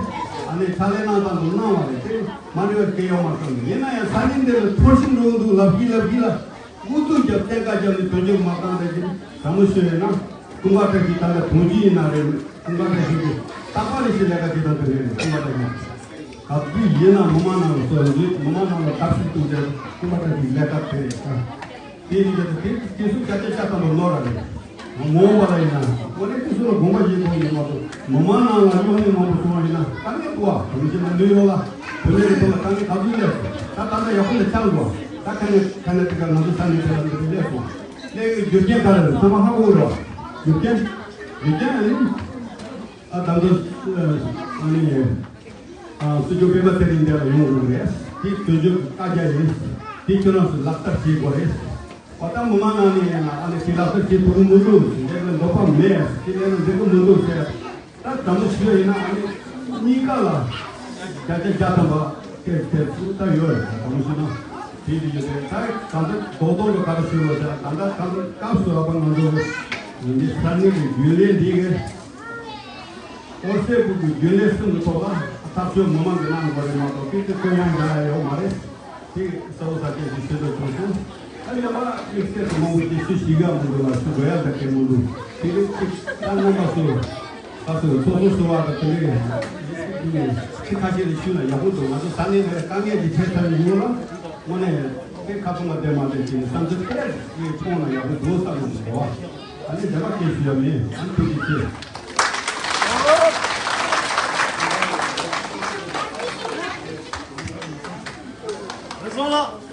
ཨ་ནི་ཕྱག་ལས་གནང་སྟངས་དུ་གནང་བ་རེད། དེ་མ་འགྲིག་པ་སྐད་ཡོད་མ་སོང་། ཡིན་ན་ཡང་ས་གནས་འདི་ལ་འཐོར་ཞིག་འགྲོ་གི་འདུག་ལབ་ཀྱི་ལབ་ཀྱི་ལ་ཨུ་ཚུགས་རྒྱབ་བཙན་བཀའ་བརྒྱབ་ནས་དོན་འཁྱོལ་མ་བཏང་རེད་ཅེས་དྲང་མོ་ཤོད་ཡོད་ན་ཀུན་དགའ་བཀྲ་ཤིས་ད་ལྟ་དོན་གཅིག་ཡིན་ན་རེད། ཀུན་དགའ་བཀྲ་ཤིས་ཀྱིས་རྟག་པར་རེ་ཞིག་ལས་ཀ་བྱེད་སྟངས་དེ་རེད། ཀུན་དགའ་བཀྲ་ཤིས་ག་དུས་ཡིན་ན་མི་མང་ནང་ལ་གསོལ་འདུས་མི་མང་ནང་ལ་བརྟག་ཞིབ་གཏོང་རྒྱུ་ཀུན་དགའ་བཀྲ་ཤིས་ལས་ཀ་དེ་རེད། དེ་ཡིན་གྱི་དེ་སྐྱེ་སྲིད་བརྒྱ་ཆ་བརྒྱ་ཐམ་པ་ནོར་ར་རེད། མ་འོངས་པ་ལ་ཡིན་ན་དངོས་གནས་སྐྱེ་སྲིད་ལ་དགོངས་པ་བཞེས་ཐུབ་ཡོད་མ་གཏོགས་མི་མང་ནང་ལ་རྙོག་གླེང་མང་པོ་བྱུང་བ་ཡིན་ན་དཀའ་ངལ་འདུག་བ། དེ་མི་བྱེད་ན་ནིའུ་ཡོག་ལ་བུད་མེད་ཀྱི་ཐོག་ལ་དཀའ་ངལ་ག་ཚོད་སླེབས་སོང་། ད་ད་ལྟ་ཡག་པོ་ལ་ཆགས་འདུག་བ། ད་ཁ་ནས་ཁ་ནས་དེ་ག་ང་ཚོ་ས་ནས་དེ་ལ་འདི་འདྲ་སླེབས་སོང་། སླེབས་ཡོད་རྒྱུ་རྐྱེན་ག་རེ་རེད། ཚང་མ་ཧ་གོ་གི་རེད་བ། རྒྱུ་རྐྱེན་རྒྱུ་རྐྱེན་ཨ་ནི་ཨ་ད་ཚོ་ཨ་ནི། སྲིད་སྐྱོང་སྤེན་པ་ཚེ་རིང་འདི་ལ་ཡོང་དགོས་རེད། དེ་དོན་གཅོད་བཀའ་རྒྱ་ཡིན། དེ་ཁྱོད་རང་ཚོས་ལག་བསྟར་བྱེད་དགོས་རེད། བ་ད་མི་མང་ནང་ནས་ཡིན་ན་ཨ་ནི་དེ་ལག་བསྟར་བྱེད་ཐུབ་ཀྱི་མི་འདུག་དེ་ལས་ན་འདོད་པ་མེད། དེ་ལས་ན་འགྲིག་གི་མི་འདུག་ཟེར། ད་དྲང་མོ་ཞུས་ཡིན་ན་ཨ་ནི་གཉིས་ཀ་ལ་བརྒྱ་ཆ་བརྒྱ་ཐམ་པ་དེ་དེ་ཚུར་ད་ཡོད་རེད། དྲང་མོ་ཞུས་ན་དེ་དེ་ཡོད་རེད། ད་གང་ལྟར་རྡོག་རྡོག་ལ་ག་རེ་ཞུ་དགོས་ཟེར་ན། ད་ལྟ་གང་ལྟར་སྐབས་སུ་བབ་པ་ང་ཚོ་འདི་ས་གནས་ཀྱི་རྒྱུན་ལས་འདི་གི་ཨོ་སེ་ཕུག་གི་རྒྱུན་ལས་གསུམ་གྱི་ཐོག་ལ་ཐག་གཅོད་མི་མང་གི་གནང་དགོས་རེད་མ་གཏོགས་དེ་དེ་དཀོན་ཡང་འགྲོ་ཡ་ཡོད་མ་རེད། དེ་གསལ་པོ་གསལ་སྐད་ཞིག་ཤོད་འདོད་བྱུང་སོང་། ཨ་ནི་ཡང་མ་དམིགས་བསལ་དུ་མང་པོ་ཞིག་ཞུ་ཤེས་ཀྱི་མི་འདུག་ལ་ཞུ་དགོས་ཡ་ད་གལ་མི་འདུག་དེ་གི་གཅིག་ད་རྣམ་པ་ཚོ་ད་ཚོ་ཚོགས་གཙོ་ཟུར་པ་དང་དེ་འདྲའི་ཚིག་ཁ་ཤས་ལ་ཞུས་ན་ཡག་པོ་འདུག་ང་ཚོ་ས་གནས་དེར་དཀའ་ངལ་གྱི་ཆེ་ས་ནས་ཡོང་ལ་དངོས་གནས་དེ་ཁ་ཚང་མ་བསྡད་མ་བསྡད་ཀྱི་བསམ་ཚུལ་དེ་ངས་མཐོང་ན་ཡག་པོ་འདུག་བསམ་ཡོང་འདུག་ཨ་ནི་འདི་པ་སྐད་ཞུ་ཡ་མེད། ཨ་ནི་ཐུགས་རྗེ་ཆེ། རེ་ཟུང་ལགས།